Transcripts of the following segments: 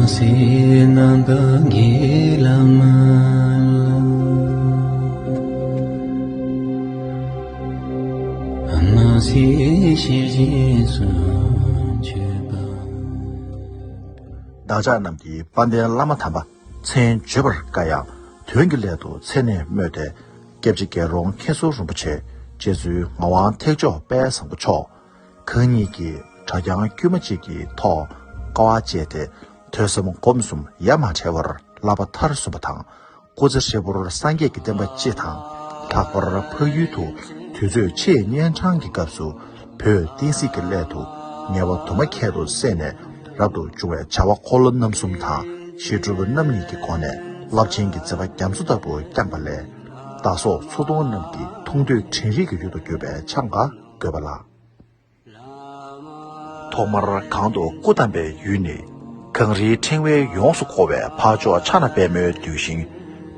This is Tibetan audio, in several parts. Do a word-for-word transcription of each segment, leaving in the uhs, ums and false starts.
སྲིད་ནང་དུ་གི་ལམ་ལ། སྣང་སྲིད་ཤེར་ཕྱིན་སུ་མཆོད་པ། བདག་ཅག་རྣམས་ཀྱི་དཔལ་ལྡན་བླ་མ་དམ་པ། མཚན་བརྗོད་པར་དཀའ་ཡང་དོན་གྱི་སླད་དུ་མཚན་ནས་སྨོས་ཏེ། སྐྱབས་རྗེ་རྒྱལ་རོང་མཁན་ཟུར་རིན་པོ་ཆེ། རྗེ་བཙུན་ངག་དབང་ཐེག་མཆོག་དཔལ་བཟང་པོ་མཆོག་གང་ཉིད་ཀྱིས་གྲྭ་རྐྱང་དཀྱུས་མ་གཅིག་གི་ཐོག་དཀའ་བ་སྤྱད་དེ། ཐོས་བསམ་སྒོམ་གསུམ་ཡ་མ་བྲལ་བར་བསླབ་པ་མཐར་སོན་པ་དང་། སྐུ་ཚེ་ཧྲིལ་པོར་སངས་རྒྱས་ཀྱི་བསྟན་པ་སྤྱི་དང་། ལྷག་པར་འཕགས་ཡུལ་དུ་དུས་ཚོད་ཆེས་གཉན་འཕྲང་གི་སྐབས་སུ། བོད་བསྟན་སྲིད་ཀྱི་སླད་དུ་ངལ་བ་དུ་མ་ཁྱད་དུ་བསད་ནས། རབ་ཏུ་བྱུང་བའི་བྱ་བ་འཁོར་ལོ་རྣམ་གསུམ་དང་། ཞི་ཁྲོ་རྣམ་གཉིས་ཀྱི་སྒོ་ནས་རླབས་ཆེན་གྱི་མཛད་པ་རྒྱ་མཚོ་ལྟ་བུ་བསྐྱངས་པ་ལས། བདག་སོགས་ཚུར་མཐོང་རྣམས་ཀྱི་མཐོང་ཐོས་དྲན་རིག་གི་ཡུལ་དུ་གྱུར་པའི་ཆང་ག་དགོས་པ་ལགས། ཐོག་མར་གང་དུ་སྐུ་བལྟམས་པའི་ཡུལ་ནི། གངས་རིའི་ཕྲེང་བས་ཡོངས་སུ་བསྐོར་བའི་ཕ་ཕྱོགས་ཕྱག་ན་པདྨོའི་གདུལ་ཞིང་།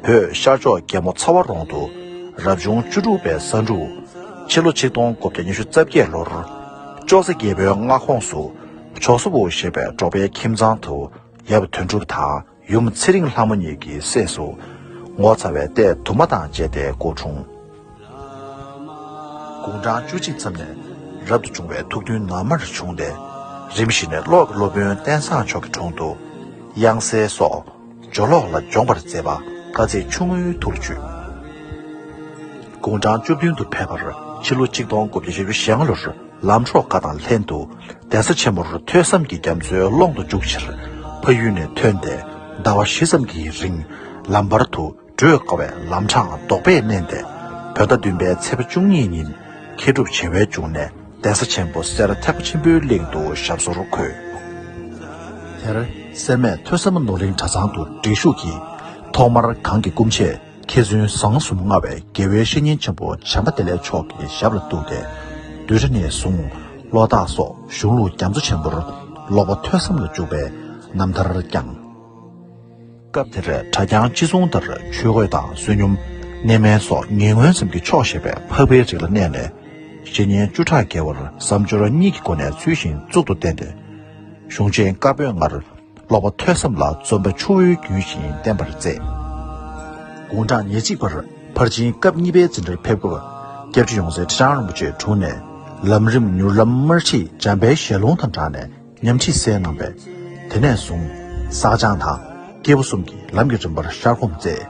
བོད་ཤར་ཕྱོགས་རྒྱལ་མོ་ཚ་བ་རོང་དུ། རབ་བྱུང་བཅུ་དྲུག་པའི་ས་འབྲུག་ཕྱི་ལོ་ཆིག་སྟོང་དགུ་བརྒྱ་ཉི་ཤུ་རྩ་བརྒྱད་ལོར། ཅོག་ཙེ་རྒྱལ་པོའི་མངའ་ཁོངས་སུ། ཇོ་སོ་བོ་ཞེས་པའི་འབྲོག་པའི་ཁྱིམ་ཚང་དུ། ཡབ་དོན་གྲུབ་དང་ཡུམ་ཚེ་རིང་ལྷ་མོ་གཉིས་ཀྱི་སྲས་སུ། ངོ་མཚར་བའི་ལྟས་དུ་མ་དང་བཅས་ཏེ་སྐུ་འཁྲུངས། དགུང་གྲངས་བཅུ་གཅིག་ཙམ་ནས་རབ་ཏུ་བྱུང་བའི་ཐུགས་མཐུན་ནར་མར་བྱུང་སྟེ། རིམ་བཞིན་ནས་གློག་གི་སློབ་དཔོན་བསྟན་བཟང་མཆོག་གི་དྲུང་དུ། དབྱངས་གསལ་སོགས་ཇོ་ཀློག་ལ་སྦྱོང་བར་མཛད་པ་དཀའ་ཚེགས་ཆུང་ངུའི་ཐུགས་ལ་ཆུད། དགུང་གྲངས་བཅུ་བདུན་དུ་ཕེབས་པར་ཕྱི་ལོ་ཆིག་སྟོང་དགུ་བརྒྱ་བཞི་བཅུ་ཞེ་ལྔ་ལོར་ལམ་འགྲོ་དགའ་དང་ལྷན་དུ་གདན་ས་ཆེན་མོར་ཐོས་བསམ་གྱི་རྒྱ་མཚོའི་ཀློང་དུ་འཇུག་ཕྱིར་ཕ་ཡུལ་ནས་ཐོན་ཏེ། ཟླ་བ་བཞི་ཙམ་གྱི་རིང་ལམ་བར་དུ་བགྲོད་དཀའ་བའི་ལམ་འཕྲང་རྡོག་པས་མནན་ཏེ། བོད་ཟླ་བདུན་པའི་ཚེས་པ་བཅུ་གཉིས་ཉིན་མཁས་གྲུབ་བྱེ་བའི་འབྱུང་གནས་གདན་ས་ཆེན་པོ་སེ་ར་ཐེག་པ་ཆེན་པོའི་གླིང་དུ་ཞབས་སོར་འཁོད། དེར་སེར་སྨད་ཐོས་བསམ་ནོར་གླིང་གྲྭ་ཚང་དུ་སྒྲིག་ཞུགས་ཀྱིས། ཐོག་མར་གང་གི་སྐུ་མཆེད་མཁས་བཙུན་བཟང་གསུམ་མངའ་བའི་དགེ་བའི་བཤེས་གཉེན་ཆེན་པོ་བྱམས་པ་བདེ་ལེགས་མཆོག་གི་ཞབས་ལ་གཏུགས་ཏེ། བསྡུས་གྲྭ་ནས་བཟུང་བློ་ཐག་སོགས་གཞུང་ལུགས་རྒྱ་མཚོ་ཆེན་པོར་ཀློག་པ་ཐོས་བསམ་ལ་འཇུག་པའི་རྣམ་ཐར་བསྐྱངས། སྐབས་དེར་གྲྭ་རྐྱང་སྤྱི་མཚུངས་ལྟར་ཆོས་གོས་དང་བསོད་སྙོམས། གནས་མལ་སོགས་ངན་ངོན་ཙམ་གྱིས་ཆོག་ཤེས་པའི་འཕགས་པའི་རིགས་ལ་གནས་ནས། བཤེས་གཉེན་བཅུ་ཕྲག་བརྒལ་བར་བསམ་སྦྱོར་གཉིས་ཀྱི་སྒོ་ནས་ཚུལ་བཞིན་གཙུག་ཏུ་བསྟེན་ཏེ། གཞུང་ཆེན་བཀའ་པོད་ལྔར་ཀློག་པ་ཐོས་བསམ་ལ་འཛོམས་པ་ཆུ་བོའི་རྒྱུན་བཞིན་བསྟེན་པར་མཛད། དགུང་གྲངས་ཉེར་གཅིག་པར་ཕར་ཕྱིན་སྐབས་གཉིས་པའི་འཛིན་གྲྭར་ཕེབས་སྐབས། སྐྱབས་རྗེ་ཡོངས་འཛིན་ཁྲི་བྱང་རིན་པོ་ཆེའི་དྲུང་ནས་ལམ་རིམ་མྱུར་ལམ་དམར་ཁྲིད་འཇམ་དཔལ་ཞལ་ལུང་དང་སྦྲགས་ནས་ཉམས་ཁྲིད་གསན་གནང་བས། དེ་ནས་བཟུང་བསགས་སྦྱང་དང་སྐྱེས་བུ་གསུམ་གྱི་ལམ་གྱི་རིམ་པར་ཤར་སྒོམ་མཛད།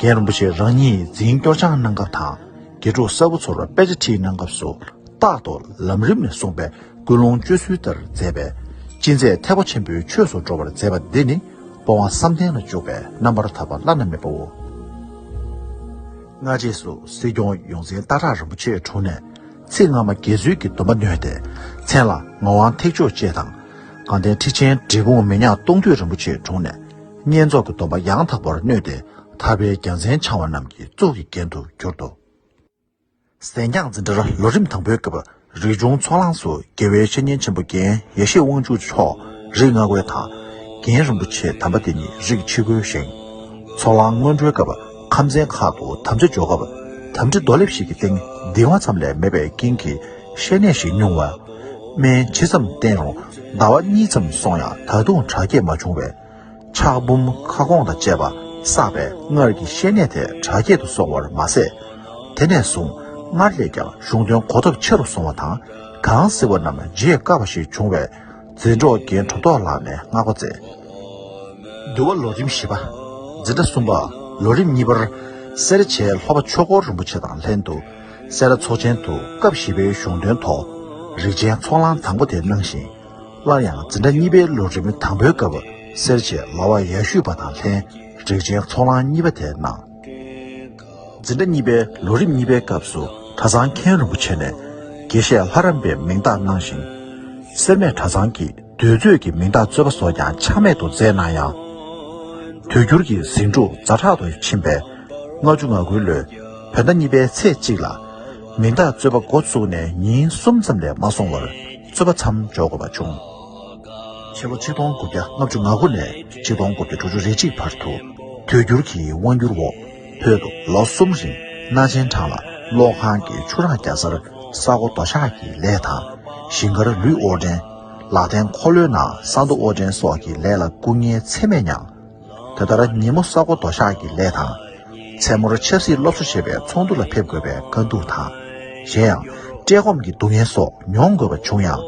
རྒན་རིན་པོ་ཆེ་རང་ཉིད་འཛིན་སྐྱོར་སྦྱང་གནང་སྐབས་དང་། དགེ་ཕྲུག་གསར་བུ་ཚོར་དཔེ་ཆ་ཁྲིད་གནང་སྐབས་སུ། རྟག་ཏུ་ལམ་རིམ་ནས་གསུངས་པའི་ཀུན་སློང་བཅོས་ཚུལ་ལྟར་མཛད་པས། ཅི་མཛད་ཐེག་པ་ཆེན་པོའི་ཆོས་སུ་འགྲོ་བར་མཛད་པ་འདི་ནི་སྤོང་བ་བསམ་གཏན་ལ་འཇུག་པའི་རྣམ་པར་ཐར་པ་བླ་ན་མེད་པའོ། སྔ་རྗེས་སུ་སྲིད་སྐྱོང་ཡོངས་འཛིན་སྟག་བྲག་རིན་པོ་ཆེའི་དྲུང་ནས་ཚིག་སྔ་མ་དགེ་ཚུལ་གྱི་སྡོམ་པ་མནོས་ཏེ། མཚན་ལ་ངག་དབང་ཐེག་མཆོག་ཅེས་དང་། དགའ་ལྡན་ཁྲི་ཆེན་འབྲས་སྤུངས་མི་ཉག་སྟོང་འདུས་རིན་པོ་ཆེའི་དྲུང་ནས་བསྙེན་རྫོགས་ཀྱི་སྡོམ་པ་ཡང་དག་པར་མནོས་ཏེ། ཐར་པའི་རྒྱལ་མཚན་འཆང་བ་རྣམས་ཀྱི་གཙུག་གི་རྒྱན་དུ་གྱུར་ཏོ། གཟན་རྐྱང་འཛིན་གྲྭར་ལོ་རིམ་དང་པོའི་སྐབས་རིགས་ཆུང་ཚོགས་ལངས་སུ་དགེ་བའི་བཤེས་གཉེན་ཆེན་པོ་རྒན་ཡེ་ཤེས་དབང་ཕྱུག་མཆོག་རིགས་ལྔ་སྐོར་དང་། རྒན་རིན་པོ་ཆེ་དམ་པ་དེ་ཉིད་རིགས་ཕྱི་སྐོར་བཞེངས། ཚོགས་ལངས་སྔོན་འགྲོའི་སྐབས་ཁམས་ཚན་ཁག་ཏུ་དམ་བཅའ་འཇོག་སྐབས་དམ་ཁྲི་རྡོ་ལེབ་ཞིག་གི་སྟེང་གདིང་བ་ཙམ་ལས་མེད་པའི་རྐྱེན་གྱིས་བཤལ་གནས་ཤིག་ཉུང་བས། སྨན་ཇི་ཙམ་བསྟེན་རུང་ཟླ་བ་གཉིས་ཙམ་སོང་ཡང་ད་དུང་དྲག་སྐྱེད་མ་བྱུང་བས། ཕྱག་འབུམ་ཁ་སྐོང་དང་བཅས་པ་བསགས་པས་སྔར་གྱི་བཤལ་གནས་དེ་དྲག་སྐྱེད་དུ་སོང་བར་མ་ཟད། དེ་ནས་བཟུང་སྔར་ལས་ཀྱང་གཞུང་དོན་གོ་ཐོབ་ཆེ་རུ་སོང་བ་དང་། གང་གཟིགས་པ་རྣམས་བརྗེད་དཀའ་བ་ཞིག་བྱུང་བས། འཛིན་གྲོགས་རྒན་གྲུབ་ཐོབ་ལགས་ནས་བསྔགས་པ་མཛད། འདུལ་བ་ལོ་རིམ་བཞི་པ། འཛིན་གྲྭ་གསུམ་པ། ལོ་རིམ་གཉིས་པར་སེར་བྱེས་ལྷོ་པ་ཆོས་འཁོར་རིན་པོ་ཆེ་དང་ལྷན་དུ་སེ་ར་ཚོགས་ཆེན་དུ་སྐབས་བཞི་པའི་གཞུང་དོན་ཐོག་རིགས་ཆེན་ཚོགས་ལངས་དང་པོ་དེ་གནང་ཞིང་། སླར་ཡང་འཛིན་གྲྭ་གཉིས་པའི་ལོ་རིམ་དང་པོའི་སྐབས་སེར་བྱེས་ལ་བ་ཡ་ཤུད་པ་དང་ལྷན་རིགས་ཆེན་ཚོགས་ལངས་གཉིས་པ་དེ་གནང་། འཛིན་གྲྭ་གཉིས་པའི་ལོ་རིམ་གཉིས་པའི་སྐབས་སུ་གྲྭ་ཚང་མཁན་རིན་པོ་ཆེ་ནས་དགེ་བཤེས་ལྷ་རམས་པའི་མིང་རྟགས་གནང་ཞིང་། སེར་སྨད་གྲྭ་ཚང་གིས་འདུས་མཛོད་ཀྱི་མིང་རྟགས་རྩོད་པ་སོགས་ཀྱང་ཆ་མེད་དུ་མཛད་གནང་ཡང་། དུས་འགྱུར་གྱི་ཟིང་འཁྲུག་ཛ་དྲག་ཏུ་ཕྱིན་པས། ལྔ་བཅུ་ང་དགུ་ལོའི་བོད་ཟླ་གཉིས་པའི་ཚེས་གཅིག་ལ་མིང་རྟགས་རྩོད་པ་འགོ་བཙུགས་ནས་ཉིན་གསུམ་ཙམ་ལས་མ་སོང་བར་རྩོད་པ་མཚམས་འཇོག་དགོས་པ་བྱུང་། ཕྱི་ལོ་ཆིག་སྟོང་དགུ་བརྒྱ་ལྔ་བཅུ་ང་དགུ་ནས་ཆིག་སྟོང་དགུ་བརྒྱ་དྲུག་ཅུ་རེ་གཅིག་བར་དུ་དུས་འགྱུར་གྱི་དབང་བསྒྱུར་འོག་བོད་དུ་ལོ་གསུམ་རིང་སྣ་ཆེན་གྲངས་ལ་གློག་ཁང་གི་ཆུ་རགས་རྒྱག་སར་ས་སྒོ་རྡོ་བཤགས་ཀྱི་ལས་དང་། ཞིང་ཁར་ལུད་དབོར་འདྲེན། ལག་ལེན་འཁོར་ལོའི་ནང་ས་མདོ་དབོར་འདྲེན་སོགས་ཀྱི་ལས་ལ་སྐུ་ངལ་ཚད་མེད་མྱངས། དེ་ལྟར་ཉིན་མོ་ས་རྐོ་རྡོ་བཤགས་ཀྱི་ལས་དང་། མཚན་མོར་ཆབ་སྲིད་སློབ་གསོ་བྱེད་པའི་ཚོགས་འདུ་ལ་ཕེབས་དགོས་པའི་དཀའ་སྡུག་དང་། གཞན་ཡང་བཀྲེས་སྐོམ་གྱི་སྡུག་བསྔལ་སོགས་མྱོང་དགོས་པ་བྱུང་ཡང་།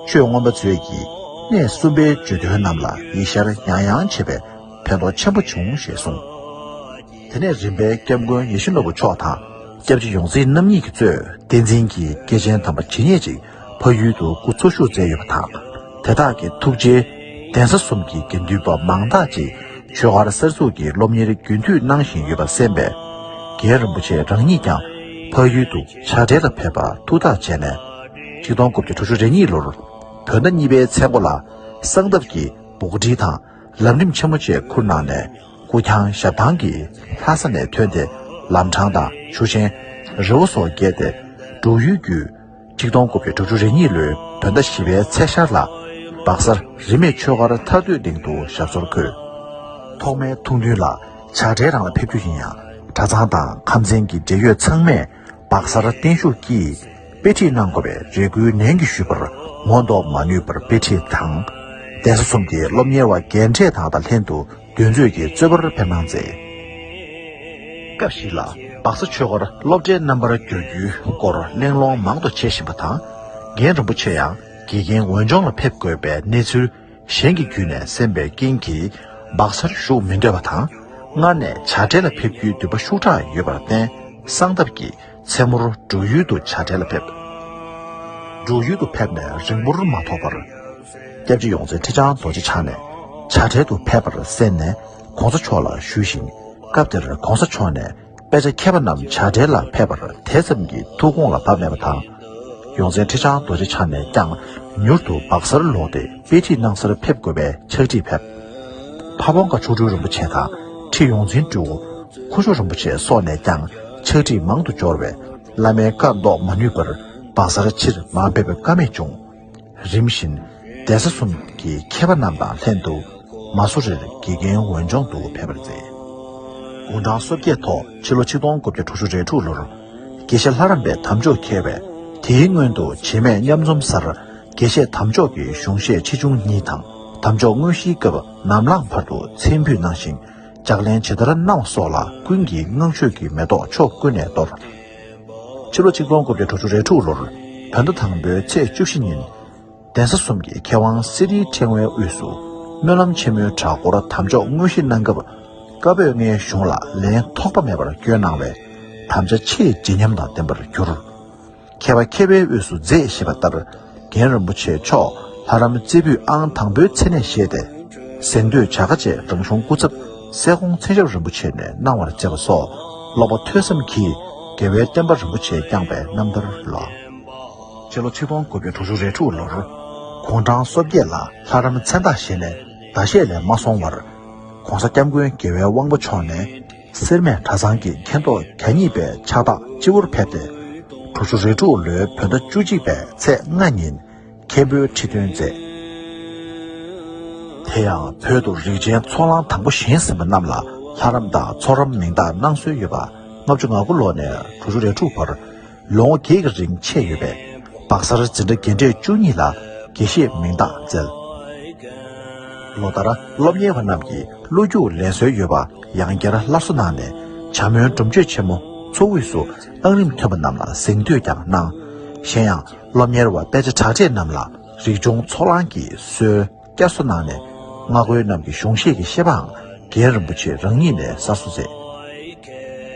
ཆོས་མངོན་པ་མཛོད་ཀྱིས་གནས་གསུམ་པའི་བརྗོད་དོན་རྣམས་ལ་ཡིད་ཤར་ཡང་ཡང་བྱེད་པས་ཕན་ཐོགས་ཆེན་པོ་བྱུང་ཞེས་གསུངས། དེ་ནས་རིམ་པས་སྐྱབས་མགོན་ཡིད་བཞིན་ནོར་བུ་མཆོག་དང་སྐྱབས་རྗེ་ཡོངས་འཛིན་རྣམ་གཉིས་ཀྱིས་གཙོས་བསྟན་འཛིན་གྱི་སྐྱེས་ཆེན་དམ་པ་ཇི་སྙེད་ཅིག་ཕ་ཡུལ་དུ་སྐུ་འཚོ་བཞུགས་མཛད་ཡོད་པ་དང་། དེ་དག་གི་ཐུགས་རྗེས་གདན་ས་གསུམ་གྱི་དགེ་འདུན་པ་མང་དག་ཅིག་ཆོས་སྒར་གསར་འཛུགས་ཀྱི་སློབ་གཉེར་རྒྱུན་མཐུད་གནང་བཞིན་ཡོད་པར་གསན་པས། རྒན་རིན་པོ་ཆེ་རང་ཉིད་ཀྱང་ཕ་ཡུལ་དུ་བྱ་བྲལ་ལ་ཕེབས་པར་ཐུགས་ཐག་བཅད་ནས། ཆིག་སྟོང་དགུ་བརྒྱ་དྲུག་ཅུ་རེ་གཉིས་ལོར་བོད་ཟླ་གཉིས་པའི་མཚན་འགོ་ལ་གསང་སྟབས་ཀྱི་འབོག་སྒྲིལ་དང་། ལམ་རིམ་ཆེན་མོ་བཅས་ཁུར་གནང་ནས། སྐུ་རྐྱང་ཞབས་ཐང་གིས་ལྷ་ས་ནས་ཐོན་ཏེ། ལམ་འཕྲང་དང་ཆུ་ཆེན། རི་བོ་སོགས་བརྒལ་ཏེ། འབྲུག་ཡུལ་བརྒྱུད། ཆིག་སྟོང་དགུ་བརྒྱ་དྲུག་ཅུ་རེ་གཉིས་ལོའི་བོད་ཟླ་བཞི་པའི་ཚེས་ཤར་ལ། སྦག་སར་རིས་མེད་ཆོས་སྒར་ཐར་འདོད་གླིང་དུ་ཞབས་སོར་འཁོད། ཐོག་མའི་ཐུགས་འདུན་ལ་བྱ་བྲལ་རང་ལ་ཕེབས་རྒྱུ་ཡིན་ཡང་། གྲྭ་ཚང་དང་ཁམས་ཚན་གྱི་འབྲེལ་ཡོད་ཚང་མས། སྦག་སར་བརྟན་བཞུགས་ཀྱིས་དཔེ་ཁྲིད་གནང་དགོས་པའི་རེ་སྐུལ་ནན་གྱིས་ཞུས་པར། ངོ་ཐོག་མ་ནུས་པར་དཔེ་ཁྲིད་དང་། གདན་ས་གསུམ་གྱི་སློབ་གཉེར་བ་རྒན་གྲས་དག་དང་ལྷན་དུ་འདུ་འཛོམས་ཀྱིས་རྩོད་པར་ཕེབས་གནང་མཛད། སྐབས་ཤིག་ལ་སྦག་ས་ཆོས་སྒར་སློབ་གྲྭའི་རྣམ་པར་བསྒྱུར་རྒྱུའི་སྐོར་གླེང་སློང་མང་དུ་བྱེད་བཞིན་པ་དང་། རྒན་རིན་པོ་ཆེ་ཡང་དགེ་རྒན་འོས་སྦྱོང་ལ་ཕེབས་དགོས་པའི་གནས་ཚུལ་གཞན་གྱི་བརྒྱུད་ནས་གསན་པའི་རྐྱེན་གྱིས། སྦག་སར་བཞུགས་མི་འདོད་པ་དང་། སྔར་ནས་བྱ་བྲལ་ལ་ཕེབས་རྒྱུའི་འདུན་པ་ཤུགས་དྲག་ཡོད་པར་བརྟེན། གསང་སྟབས་ཀྱིས་མཚན་མོར་འབྲུག་ཡུལ་དུ་བྱ་བྲལ་ལ་ཕེབས། འབྲུག་ཡུལ་དུ་ཕེབས་ནས་རིང་པོར་མ་ཐོགས་པར། སྐྱབས་རྗེ་ཡོངས་འཛིན་ཁྲི་བྱང་རྡོ་རྗེ་འཆང་ནས་བྱ་བྲལ་དུ་ཕེབས་པར་གསན་ནས། གོང་ས་མཆོག་ལ་ཞུས་ཤིང་། སྐབས་དེར་གོང་ས་མཆོག་ནས། དཔེ་ཆ་མཁས་པ་རྣམས་བྱ་བྲལ་ལ་ཕེབས་པར་དེ་ཙམ་གྱི་ཐུགས་དགོངས་ལ་བབས་མེད་པ་དང་། ཡོངས་འཛིན་ཁྲི་བྱང་རྡོ་རྗེ་འཆང་ནས་ཀྱང་མྱུར་དུ་སྦག་སར་ལོག་སྟེ་དཔེ་ཁྲིད་གནང་སར་ཕེབས་དགོས་པའི་ཕྱག་བྲིས་ཕེབས། ཕ་བོང་ཁ་མཆོག་སྤྲུལ་རིན་པོ་ཆེ་དང་ཁྲི་ཡོངས་འཛིན་སྤྲུལ་སྐུ་མཁའ་སྤྱོད་རིན་པོ་ཆེ་སོགས་ནས་ཀྱང་ཕྱག་བྲིས་མང་དུ་འབྱོར་བས། བླ་མའི་བཀའ་བཟློག་མ་ནུས་པར་སྦག་སར་ཕྱིར་མ་ཕེབས་པའི་ཀ་མེད་བྱུང་། རིམ་བཞིན་གདན་ས་གསུམ་གྱི་མཁས་པ་རྣམས་དང་ལྷན་དུ་མ་སུ་རིར་དགེ་རྒན་འོས་སྦྱོང་དུ་ཕེབས་པར་མཛད། དགུང་གྲངས་སོ་བརྒྱད་ཐོག་ཕྱི་ལོ་ཆིག་སྟོང་དགུ་བརྒྱ་དྲུག་ཅུ་རེ་དྲུག་ལོར་དགེ་བཤེས་ལྷ་རམས་པའི་དམ་ཆོས་འཁེལ་བས། དེའི་སྔོན་དུ་རྗེ་མེད་མཉམ་འཛོམས་སར་དགེ་བཤེས་དམ་ཆོས་ཀྱི་གཞུང་བཤད་ཆེ་ཆུང་གཉིས་དང་། དམ་ཆོས་དངོས་གཞིའི་སྐབས་ནམ་ལངས་བར་དུ་མཚན་ཕུད་གནང་ཞིང་། ལྗགས་ལན་ཇི་ལྟར་གནང་བ་སོགས་ལ་ཀུན་གྱིས་བསྔགས་བརྗོད་ཀྱི་མེ་ཏོག་ཕྱོགས་ཀུན་ནས་གཏོར། ཕྱི་ལོ་ཆིག་སྟོང་དགུ་བརྒྱ་དྲུག་ཅུ་རེ་དྲུག་ལོར་བོད་ཟླ་དང་པོའི་ཚེས་བཅུ་བཞི་ཉིན། གདན་ས་གསུམ་གྱི་མཁས་དབང་གསེར་རིའི་ཕྲེང་བའི་དབུས་སུ་སྨོན་ལམ་ཆེན་མོའི་གྲྭ་སྐོར་དམ་ཆོས་དངོས་གཞི་གནང་སྐབས། བཀའ་པོད་ལྔའི་གཞུང་ལ་ལན་ཐོགས་པ་མེད་པར་བསྐྱོན་གནང་བས། དམ་བཅའ་ཆེས་བརྗིད་ཉམས་དང་ལྡན་པར་གྱུར། མཁས་པ་མཁས་པའི་དབུས་སུ་མཛེས་ཞེས་པ་ལྟར། རྒན་རིན་པོ་ཆེ་མཆོག་ལྷ་རམས་རྩེ་ཕུད་ཨང་དང་པོའི་མཚན་གནས་བཞེས་ཏེ། གཟེངས་བསྟོད་བྱ་དགའ་བཅས་རང་གཞུང་སྐུ་ཚབ་གསེར་ཀོང་མཚན་ཞབས་རིན་པོ་ཆེ་ནས་གནང་བར་མཛད་པ་སོགས། ཀློག་པ་ཐོས་བསམ་གྱིས་རྒྱལ་བའི་བསྟན་པ་རིན་པོ་ཆེ་བསྐྱངས་པའི་རྣམ་ཐར་ལགས། ཕྱི་ལོ་ཆིག་སྟོང་དགུ་བརྒྱ་དྲུག་ཅུ་རེ་དྲུག་ལོར་དགུང་གྲངས་སོ་བརྒྱད་ལ་ལྷ་རམས་མཚན་རྟགས་བཞེས་ནས་ཟླ་ཤས་ལས་མ་སོང་བར། ༸གོང་ས་༸སྐྱབས་མགོན་རྒྱལ་བའི་དབང་པོ་མཆོག་ནས། སེར་སྨད་གྲྭ་ཚང་གི་མཁྱེན་རྟོགས་གྱ་གཉིས་པའི་ཕྱག་རྟགས་སྤྱི་བོར་ཕེབས་ཏེ། དྲུག་ཅུ་རེ་དྲུག་ལོའི་བོད་ཟླ་བཅུ་གཅིག་པའི་ཚེས་ལྔ་ཉིན་མཁན་པོའི་ཁྲི་འདོན་མཛད། དེ་ཡང་བོད་དུ་རིགས་ཆེན་ཚོགས་ལངས་དང་པོ་བཞེངས་ཟིན་པ་རྣམས་ལ་ལྷ་རམས་དང་ཚོགས་རམས་མིང་རྟགས་གནང་སྲོལ་ཡོད་པ། ལྔ་བཅུ་ང་དགུ་ལོ་ནས་དྲུག་ཅུ་རེ་དྲུག་བར། ལོ་ངོ་བརྒྱད་ཀྱི་རིང་ཆད་ཡོད་པས། སྦག་སར་འཛིན་གྲྭ་རྒན་གྲས་བཅུ་གཉིས་ལ་དགེ་བཤེས་མིང་རྟགས་བསྩལ། ལོ་ལྟར་སློབ་གཉེར་བ་རྣམས་ཀྱིས་བློ་རྒྱུགས་ལེན་སྲོལ་ཡོད་པ། ཡང་བསྐྱར་སླར་གསོ་གནང་ནས། བྱམས་སྨོན་སྒྲུབ་མཆོད་ཆེན་མོ་མཚོ་དབུས་སུ་གཏང་རིམ་ཐོན་པ་རྣམས་ལ་གཟེངས་བསྟོད་ཀྱང་གནང་། གཞན་ཡང་སློབ་གཉེར་བ་དཔེ་ཆ་གྲ་སྒྲིག་རྣམས་ལ་རིག་གཞུང་ཚོགས་ལངས་ཀྱི་སྲོལ་བསྐྱར་གསོ་གནང་ནས། སྔ་རྒོལ་རྣམས་ཀྱི་གཞུང་བཤད་ཀྱི་བཤད་པའང་རྒན་རིན་པོ་ཆེ་རང་ཉིད་ནས་གསར་བཟོ་མཛད།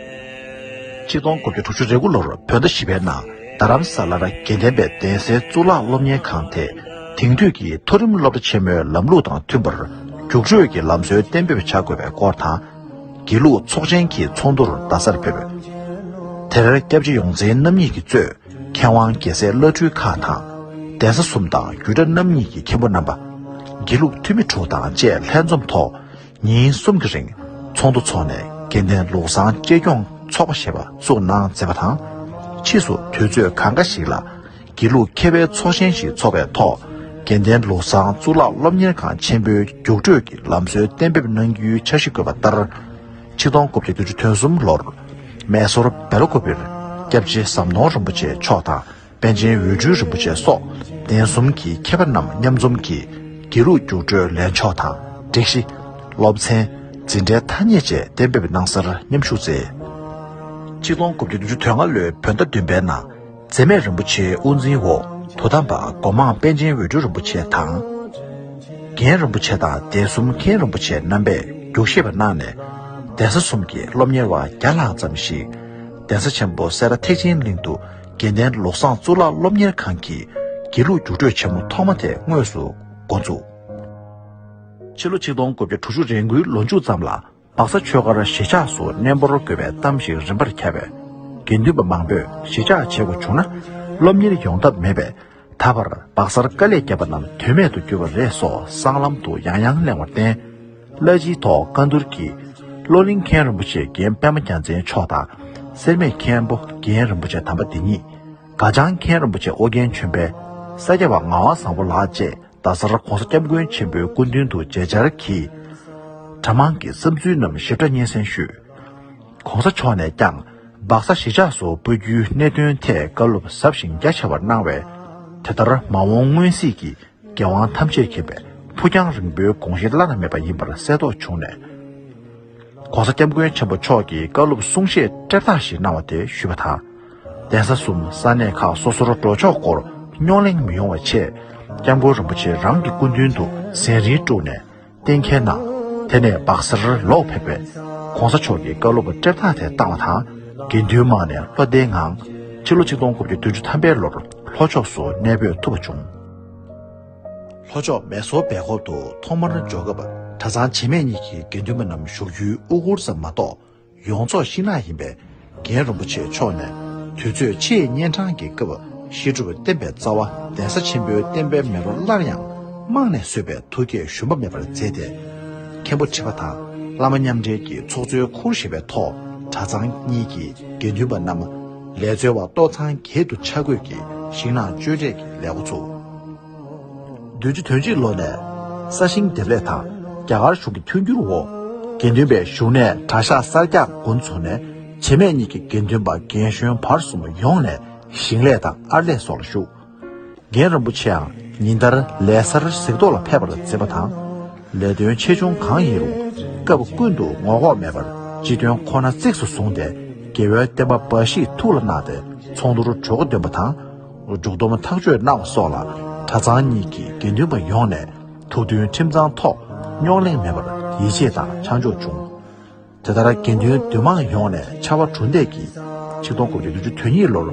ཆིག་སྟོང་དགུ་བརྒྱ་དྲུག་ཅུ་རེ་དགུ་ལོར་བོད་ཟླ་བཞི་པའི་ནང་རྡ་རམ་ས་ལར་དགེ་ལྡན་པའི་གདན་སའི་གཙུག་ལག་སློབ་གཉེར་ཁང་དེ། དེང་དུས་ཀྱི་མཐོ་རིམ་སློབ་གྲྭ་ཆེན་མོའི་ལམ་ལུགས་དང་མཐུན་པར་རྒྱུགས་སྤྲོད་ཀྱི་ལམ་སྲོལ་གཏན་འབེབས་བྱ་དགོས་པའི་སྐོར་དང་། དགེ་ལུགས་ཚོགས་ཆེན་གྱི་ཚོགས་འདུར་རྡ་སར་ཕེབས། དེར་སྐྱབས་རྗེ་ཡོངས་འཛིན་རྣམ་གཉིས་ཀྱིས་གཙོས། མཁས་དབང་རྒྱལ་སྲས་བླ་སྤྲུལ་ཁག་དང་། གདན་ས་གསུམ་དང་རྒྱུད་གྲྭ་རྣམ་གཉིས་ཀྱི་མཁན་པོ་རྣམ་པ། དགེ་ལུགས་འཐུས་མི་དྲུག་དང་བཅས་ལྷན་འཛོམས་ཐོག་ཉིན་གསུམ་གྱི་རིང་ཚོགས་འདུ་འཚོགས་ནས། དགེ་ལྡན་ལུགས་བཟང་གཅེས་སྐྱོང་ཚོགས་པ་ཞེས་པ་བཙུགས་གནང་མཛད་པ་དང་། ཕྱིས་སུ་དུས་ཚོད་གང་འགའ་ཞིག་ལ་དགེ་ལུགས་མཁས་པའི་ཚོགས་ཆེན་ཞིག་འཚོགས་པའི་ཐོག་དགེ་ལྡན་ལུགས་བཟང་གཙུག་ལག་སློབ་གཉེར་ཁང་ཆེན་པོའི་རྒྱུགས་སྤྲོད་ཀྱི་ལམ་སྲོལ་གཏན་འབེབས་གནང་རྒྱུའི་འཆར་གཞི་བཀོད་པ་ལྟར། ཆིག་སྟོང་དགུ་བརྒྱ་བདུན་ཅུ་དོན་གསུམ་ལོར་མེ་སོར་བེ་ལ་ཀོ་པིར་སྐྱབས་རྗེ་ཟམ་གདོང་རིན་པོ་ཆེ་མཆོག་དང་། པཎ་ཆེན་འོད་སྤྲུལ་རིན་པོ་ཆེ་སོགས་གདན་གསུམ་གྱི་མཁས་པ་རྣམས་མཉམ་འཛོམས་ཀྱིས་དགེ་ལུགས་རྒྱུགས་སྤྲོད་ལེན་ཆོག་དང་སྒྲིག་གཞི། སློབ་ཚན། འཛིན་གྲྭའི་ཐ་སྙད་བཅས་གཏན་འབེབས་གནང་སར་མཉམ་ཞུགས་མཛད། ཆིག་སྟོང་དགུ་བརྒྱ་བདུན་ཅུ་དོན་ལྔ་ལོའི་བོད་ཟླ་བདུན་པའི་ནང་། འཛད་མེད་རིན་པོ་ཆེའི་དབུ་འཛིན་འོག་དོ་དམ་པ་སྒོ་མང་པཎ་ཆེན་འོད་སྤྲུལ་རིན་པོ་ཆེ་དང་། རྒན་རིན་པོ་ཆེ་དང་གདན་གསུམ་མཁན་རིན་པོ་ཆེ་རྣམ་པས་རྒྱུགས་བཞེས་པ་གནང་ནས། གདན་ས་གསུམ་གྱི་སློབ་གཉེར་བ་བརྒྱ་ལྷག་ཙམ་ཞིག་གདན་ས་ཆེན་པོ་སེ་ར་ཐེག་ཆེན་གླིང་དུ་དགེ་ལྡན་ལོ་བཟང་གཙུག་ལག་སློབ་གཉེར་ཁང་གི་དགེ་ལུགས་རྒྱུགས་སྤྲོད་ཆེན་མོ་ཐོག་མ་དེ་དངོས་སུ་འགོ་འཛུགས། ཕྱི་ལོ་ཆིག་སྟོང་དགུ་བརྒྱ་དྲུག་ཅུ་རེ་དགུའི་ལོ་མཇུག་ཙམ་ལ། སྦག་ས་ཆོས་སྒར་གཞིས་ཆགས་སུ་གནས་སྤོར་དགོས་པའི་གཏམ་ཞིག་རིམ་པར་ཁྱབ་པས། དགེ་འདུན་པ་མང་པོས་གཞིས་ཆགས་བྱེད་དགོས་བྱུང་ན་སློབ་གཉེར་ཡོང་ཐབས་མེད་པས། ད་བར་སྦག་སར་དཀའ་ལས་བརྒྱབ་པ་རྣམས་དོན་མེད་དུ་གྱུར་པ་རེད་སོགས་སྲང་ལམ་དུ་ཡང་ཡང་གླེང་བར་བརྟེན། གླ་སྤྱིའི་ཐོག་བཀའ་བསྡུར་གྱིས། བློ་གླིང་མཁན་རིན་པོ་ཆེ་རྒན་པད་མ་རྒྱལ་མཚན་མཆོག་དང་། སེར་སྨད་མཁན་པོ་རྒན་རིན་པོ་ཆེ་དམ་པ་འདི་ཉིད། དགའ་བྱང་མཁན་རིན་པོ་ཆེ་ཨོ་རྒྱན་ཆོས་འཕེལ། ས་སྐྱ་པ་ངག་དབང་བཟང་པོ་ལགས་བཅས། རྡ་སར་༸གོང་ས་༸སྐྱབས་མགོན་ཆེན་པོའི་སྐུ་མདུན་དུ་མཇལ་བཅར་གྱིས། གྲྭ་མང་གི་བསམ་ཚུལ་རྣམས་ཞིབ་ཕྲ་སྙན་སེང་ཞུས། ༸གོང་ས་མཆོག་ནས་ཀྱང་སྦག་ས་གཞིས་ཆགས་སུ་སྤོ་རྒྱུའི་གནད་དོན་ཐད་བཀའ་སློབ་ཟབ་ཞིང་རྒྱ་ཆེ་བར་གནང་བས། དེ་ལྟར་མ་འོངས་སྔོན་གཟིགས་ཀྱི་འགན་དབང་ཐམས་ཅད་འཁྱེར་བའི་ཕུགས་རྒྱང་རིང་པོའི་དགོངས་གཞི་བླ་ན་མེད་པ་ཡིན་པར་གསལ་རྟོགས་བྱུང་ནས། ༸གོང་ས་༸སྐྱབས་མགོན་ཆེན་པོ་མཆོག་གིས་བཀའ་སློབ་གསུང་བཤད་སྤྲེལ་ཐག་ཞིག་གནང་བ་དེ་ཞུས་པ་དང་། གདན་ས་གསུམ་ས་གནས་ཁག་སོ་སོར་འགྲོ་ཕྱོགས་སྐོར་རྙོག་གླེང་མི་ཡོང་བའི་ཆེད། སྐྱབས་མགོན་རིན་པོ་ཆེ་རང་གི་སྐུ་མདུན་དུ་ཟན་རིལ་དཀྲུགས་ནས་གཏན་འཁེལ་གནང་། དེ་ནས་སྦག་སར་ལོག་ཕེབས་པས། ༸གོང་ས་མཆོག་གིས་བཀའ་སློབ་སྤྲེལ་ཐག་དེ་བཏང་བ་དང་། དགེ་འདུན་མང་ནས་བློ་བདེའི་ངང་། ཕྱི་ལོ་ཆིག་སྟོང་དགུ་བརྒྱ་བདུན་ཅུ་ཐམ་པའི་ལོར་ལྷོ་ཕྱོགས་སུ་གནས་སྤོས་ཐུབ་པ་བྱུང་། ལྷོ་ཕྱོགས་མེ་སོར་སྦེལ་ཀོབ་ཏུ་ཐོག་མར་འབྱོར་སྐབས། གྲྭ་ཚང་བྱེས་སྨད་གཉིས་ཀྱི་དགེ་འདུན་པ་རྣམས་བཞུགས་རྒྱུའི་དབུ་གུར་ཙམ་མ་གཏོགས། ཡོངས་རྫོགས་ཤིང་ནགས་ཡིན་པས། རྒན་རིན་པོ་ཆེ་མཆོག་ནས་དུས་ཚོད་ཆེས་གཉན་འཕྲང་གི་སྐབས། བཤད་སྒྲུབ་བསྟན་པའི་རྩ་བ་གདན་ས་ཆེན་པོའི་བསྟན་པའི་མེ་རོ་སླར་ཡང་རྨང་ནས་གསོས་པའི་ཐུགས་བསྐྱེད་ཞུམ་པ་མེད་པར་མཛད་དེ། མཁན་པོ་ཁྲི་པ་དང་བླ་མ་མཉམ་འབྲེལ་གྱི་ཚོགས་གཙོའི་ཁུར་བཞེས་པའི་ཐོག་གྲྭ་ཚང་གཉིས་ཀྱི་དགེ་འདུན་པ་རྣམས་ལས་འཛོལ་བ་གཏོར་ཚང་བརྒྱད་དུ་ཆ་བགོས་ཀྱིས་ཤིང་ནགས་གཅོད་འབྲེག་གི་ལས་འགོ་བཙུགས། བདུན་ཅུ་དོན་གཅིག་ལོ་ནས་ས་ཞིང་འདེབས་ལས་དང་རྒྱ་གར་གཞུང་གི་མཐུན་འགྱུར་འོག་དགེ་འདུན་པའི་བཞུགས་གནས་གྲྭ་ཤག་གསར་རྒྱག་འགོ་འཛུགས་ནས། བྱེས་སྨད་གཉིས་ཀྱི་དགེ་འདུན་པ་རྒན་གཞོན་བར་གསུམ་ཡོངས་ནས་ཞིང་ལས་དང་ཨར་ལས་སོགས་ལ་ཞུགས། རྒན་རིན་པོ་ཆེའང་ཉིན་ལྟར་ལས་སར་གཟིགས་རྟོག་ལ་ཕེབས་པར་མཛད་པ་དང་། ལས་དོན་ཆེ་ཆུང་གང་ཡིན་རུང་སྐབས་ཀུན་ཏུ་ངོ་ལྐོག་མེད་པར་སྤྱི་དོན་ཁོ་ན་གཙིགས་སུ་བཟུང་སྟེ། རྒྱལ་བའི་བསྟན་པ་འབའ་ཞིག་ཐུགས་ལ་བརྣགས་ཏེ། ཚོགས་འདུར་གྲོས་འགོ་འདོན་པ་དང་། སྒྲུག་སྡོམ་ཐག་གཅོད་གནང་བ་སོགས་ལ། གྲྭ་ཚང་གཉིས་ཀྱི་དགེ་འདུན་པ་ཡོངས་ནས་ཐུགས་མཐུན་ཁྲིམས་གཙང་ཐོག་རྙོག་གླེང་མེད་པར་ཡིད་ཆེས་དང་ཆ་འཇོག་བྱུང་། དེ་ལྟར་དགེ་འདུན་འདུས་མང་ཡོངས་ནས་ཕྱར་བ་གྲུ་འདེགས་ཀྱིས། ཆིག་སྟོང་དགུ་བརྒྱ་བདུན་ཅུ་དོན་གཉིས་ལོར་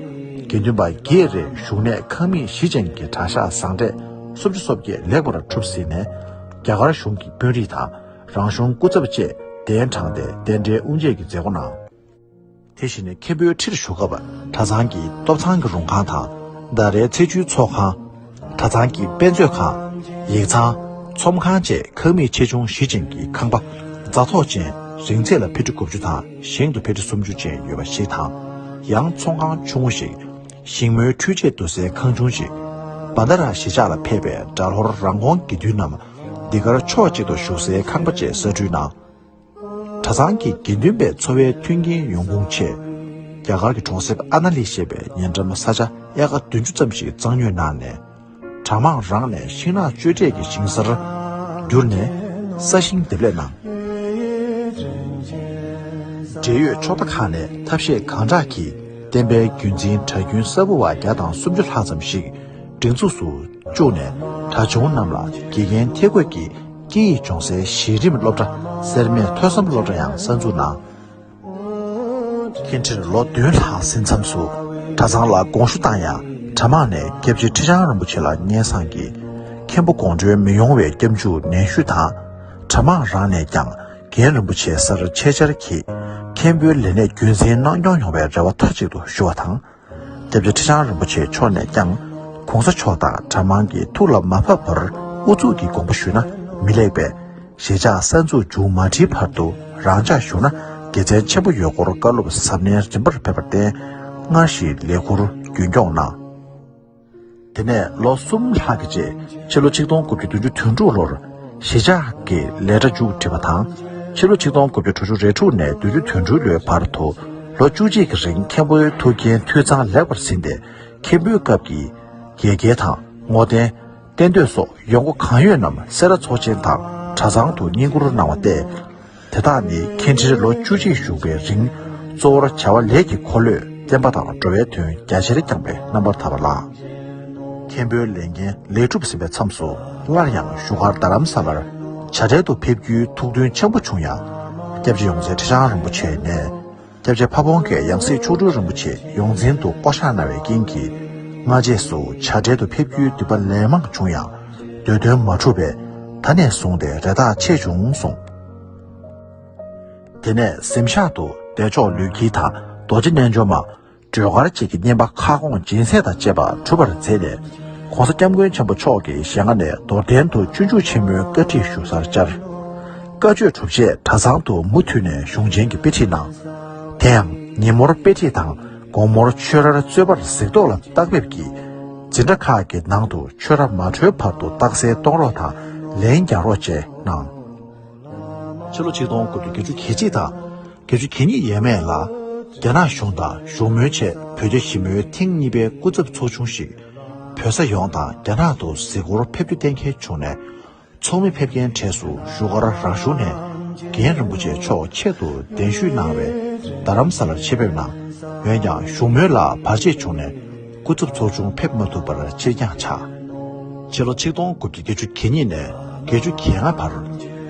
དགེ་འདུན་པ་བརྒྱད་རེ་བཞུགས་གནས་ཁང་མིག་བཞི་ཅན་གྱི་གྲྭ་ཤག་བཟང་གྲས་སུམ་ཅུ་སོ་བརྒྱད་ལེགས་པར་གྲུབ་ཟིན་ནས། རྒྱ་གར་གཞུང་གི་དཔོན་རིགས་དང་རང་གཞུང་སྐུ་ཚབ་བཅས་གདན་དྲངས་ཏེ་རྟེན་འབྲེལ་དབུ་འབྱེད་ཀྱི་མཛད་སྒོ་གནང་། དེ་བཞིན་མཁན་པོའི་ཁྲིར་བཞུགས་སྐབས། གྲྭ་ཚང་གི་ཏོབ་ཚང་གི་རུང་ཁང་དང་། ཟླ་རེའི་ཚེས་བཅུའི་ཚོགས་ཁང་། གྲྭ་ཚང་གི་དཔེ་མཛོད་ཁང་། ཡིག་ཚང་། ཚོམས་ཁང་བཅས་ཁང་མིག་ཆེ་ཆུང་བཞི་ཅན་གྱི་ཁང་པ་རྫ་ཐོག་ཅན། རིང་ཚད་ལ་ཕི་ཊི་དགུ་བཅུ་དང་ཞེང་དུ་ཕི་ཊི་སུམ་ཅུ་ཅན་ཡོད་པ་ཞིག་དང་། ཡང་ཚོང་ཁང་ཆུང་ངུ་ཞིག་ཞིང་མོའི་འཕྲུལ་ཆས་བསྡུ་སའི་ཁང་ཆུང་ཞིག་བན་ད་ར་གཞིས་ཆགས་ལ་ཕེབས་པའི་གྲྭ་ལྷོར་རང་ཁོངས་དགེ་འདུན་རྣམས་འདི་གར་ཕྱོགས་གཅིག་ཏུ་བཞུགས་སའི་ཁང་པ་བཅས་གསར་སྐྲུན་གནང་། གྲྭ་ཚང་གི་དགེ་འདུན་པའི་འཚོ་བའི་མཐུན་རྐྱེན་ཡོང་ཁུངས་ཆེད། རྒྱ་གར་གྱི་གྲོང་གསེབ་ཨ་ན་ལི་ཞེས་པའི་ཉེ་འགྲམ་ས་ཆ་ཨེ་ཀ་བདུན་ཅུ་ཙམ་ཞིག་གཙང་ཉོས་གནང་ནས། གྲྭ་མང་རང་ནས་ཤིང་ནགས་གཅོད་འབྲེག་གི་ཞིང་སར་བསྒྱུར་ནས་ས་ཞིང་འདེབས་ལས་གནང་། འབྲེལ་ཡོད་ཕྱོགས་མཐའ་ཁག་ནས་ཐབས་ཤེས་གང་དྲག་གིས་བསྟན་པའི་རྒྱུན་འཛིན་གྲྭ་རྒྱུན་གསར་བུ་བ་བརྒྱ་དང་སུམ་ཅུ་ལྷག་ཙམ་ཞིག་སྒྲིག་འཛུགས་སུ་བཅུག་ནས། གྲྭ་ཆུང་རྣམས་ལ་དགེ་རྒན་ཐད་བསྐོས་ཀྱིས་སྐད་ཡིག་སྦྱོང་སའི་གཞི་རིམ་སློབ་གྲྭ་སེར་སྨད་ཐོས་བསམ་སློབ་གྲྭ་ཡང་གསར་འཛུགས་གནང་། མཁན་ཁྲིར་ལོ་བདུན་ལྷག་ཟིན་མཚམས་སུ། གྲྭ་ཚང་ལ་དགོངས་ཞུ་བཏང་ཡང་། གྲྭ་མང་ནས་སྐྱབས་རྗེ་ཁྲི་བྱང་རིན་པོ་ཆེ་ལ་སྙན་སེང་གིས། མཁན་པོ་དགོངས་འཁྲོལ་མི་ཡོང་བའི་སྐྱབས་འཇུག་ནན་ཞུ་དང་། གྲྭ་མང་རང་ནས་ཀྱང་རྒན་རིན་པོ་ཆེའི་སར་ཆེད་བཅར་གྱིས། མཁན་པོའི་ལས་གནས་རྒྱུན་འཛིན་གནང་སྐྱོང་ཡོང་བའི་རེ་བ་མཐའ་གཅིག་ཏུ་ཞུ་བ་དང་། སྐྱབས་རྗེ་ཁྲི་བྱང་རིན་པོ་ཆེ་མཆོག་ནས་ཀྱང་། གོང་ས་མཆོག་དང་གྲྭ་མང་གི་ཐུགས་ལ་མ་བབས་པར་ཨུ་ཚུགས་ཀྱིས་དགོངས་པ་ཞུས་ན་མི་ལེགས་པས། གཞིས་ཆགས་གསར་འཛུགས་མཇུག་མ་སྒྲིལ་བར་དུ་རང་འཇགས་བཞུགས་ན་དགེ་མཚན་ཆེན་པོ་ཡོད་སྐོར་བཀའ་སློབ་གཟབ་ནན་རིམ་པར་ཕེབས་པར་བརྟེན། སྔར་བཞིན་ལས་ཁུར་རྒྱུན་སྐྱོང་གནང་། དེ་ནས་ལོ་གསུམ་ལྷག་གི་རྗེས། ཕྱི་ལོ་ཆིག་སྟོང་དགུ་བརྒྱ་བདུན་ཅུ་དོན་དྲུག་ལོར། གཞིས་ཆགས་ཀྱི་ལས་གྲྭ་མཇུག་སྒྲིལ་བ་དང་། ཕྱི་ལོ་ཆིག་སྟོང་དགུ་བརྒྱ་དྲུག་ཅུ་རེ་དྲུག་ནས་བདུན་ཅུ་དོན་དྲུག་ལོའི་བར་དུ། ལོ་བཅུ་གཅིག་གི་རིང་མཁན་པོའི་ཐུགས་འགན་འཐུས་ཚང་ལེགས་པར་ཟིན་ཏེ། མཁན་པོའི་སྐབས་ཀྱི་དགེ་རྒན་དང་བསྔོ་རྟེན། རྟེན་མདོས་སོགས་ཡོང་སྒོ་གང་ཡོད་རྣམས་སེ་ར་ཚོགས་ཆེན་དང་གྲྭ་ཚང་དུ་བསྙེན་བཀུར་གནང་བ་སྟེ། དེ་དག་ནི་མཁན་ཁྲིར་ལོ་བཅུ་གཅིག་བཞུགས་པའི་རིང་གཙོ་བོར་བྱ་བ་ལས་ཀྱི་འཁོར་ལོས་བསྟན་པ་དང་འགྲོ་བའི་དོན་རྒྱ་ཆེར་བསྐྱངས་པའི་རྣམ་པར་ཐར་པ་ལགས། མཁན་པོའི་ལས་འགན་ལེགས་གྲུབ་ཟིན་པའི་མཚམས་སུ་སླར་ཡང་བཞུགས་སྒར་རྡ་རམ་ས་ལར་བྱ་བྲལ་དུ་ཕེབས་རྒྱུའི་ཐུགས་འདུན་ཆེན་པོ་བྱུང་ཡང་། སྐྱབས་རྗེ་ཡོངས་འཛིན་ཁྲི་བྱང་རིན་པོ་ཆེ་ནས། སྐྱབས་རྗེ་ཕ་བོང་ཁས་ཡང་སྲིད་མཆོག་སྤྲུལ་རིན་པོ་ཆེ་ཡོངས་འཛིན་དུ་བསྐོ་གཞག་གནང་བའི་རྐྱེན་གྱིས། སྔ་རྗེས་སུ་བྱ་བྲལ་དུ་ཕེབས་རྒྱུའི་འདུན་པ་ལན་མང་བྱུང་ཡང་། འདོད་དོན་མ་འགྲུབ་པས་ད་ནས་བཟུང་སྟེ་རེ་ཐག་ཆད་བྱུང་གསུངས། དེ་ནས་གཟིམ་ཤག་ཏུ་བདེ་མཆོག་ལུས་དཀྱིལ་དང་རྡོ་རྗེ་རྣལ་འབྱོར་མ། སྒྲོལ་དཀར་བཅས་ཀྱི་བསྙེན་པ་ཁ་སྐོང་སྦྱིན་སྲེག་དང་བཅས་པ་གྲུབ་པར་མཛད་ནས། ༸གོང་ས་༸སྐྱབས་མགོན་ཆེན་པོ་མཆོག་གི་ཞལ་སྔ་ནས་རྡོར་གདན་དུ་སྤྱོད་འཇུག་ཆེན་མོའི་བཀའ་ཁྲིད་ཞུ་སར་བཅར། བཀའ་ཆོས་གྲུབ་རྗེས་གྲྭ་ཚང་དུ་མུ་མཐུད་ནས་གཞུང་ཆེན་གྱི་དཔེ་ཁྲིད་གནང་། དེ་ཡང་ཉིན་མོར་དཔེ་ཁྲིད་དང་དགོང་མོར་ཆོས་རར་རྩོད་པར་གཟིགས་རྟོག་ལ་བརྟག་ཕེབས་ཀྱིས། འཛིན་གྲྭ་ཁག་གི་ནང་དུ་ཆོས་ར་མ་གྲོལ་བར་དུ་རྟགས་གསལ་གཏོང་རོགས་དང་ལན་རྒྱག་རོགས་བཅས་གནང་། ཕྱི་ལོ་ཆིག་སྟོང་དགུ་བརྒྱ་བརྒྱད་ཅུ་གྱ་གཅིག་དང་། བརྒྱད་ཅུ་གྱ་གཉིས་ཡས་མས་ལ། རྒྱ་ནག་གཞུང་དང་བཞུགས་མོལ་ཆེད་བོད་རྒྱ་ཞི་མོལ་ཐེངས་གཉིས་པའི་སྐུ་ཚབ་ཚོགས་ཆུང་ཞིག་བོད་ས་ཡོངས་དང་རྒྱ་ནག་ཏུ་གཟིགས་སྐོར་ཕེབས་རྒྱུ་གཏན་འཁེལ་བྱུང་ནས། ཚོགས་མི་ཕེབས་མཁན་གྲས་སུ་བཞུགས་སྒར་རང་གཞུང་ནས་རྒན་རིན་པོ་ཆེ་མཆོག་ཆེད་དུ་གདན་ཞུས་གནང་བའི་རྡ་རམ་ས་ལར་ཆེད་ཕེབས་གནང་། འོན་ཀྱང་བཞུགས་མོལ་ལ་བར་ཆད་བྱུང་ནས་སྐུ་ཚབ་ཚོགས་ཆུང་ཕེབས་མ་ཐུབ་པར་ཕྱིར་འགྱངས་ཆགས། ཕྱི་ལོ་ཆིག་སྟོང་དགུ་བརྒྱ་བརྒྱད་ཅུ་གྱ་གཉིས་ནས་བརྒྱད་ཅུ་གྱ་ལྔ་བར་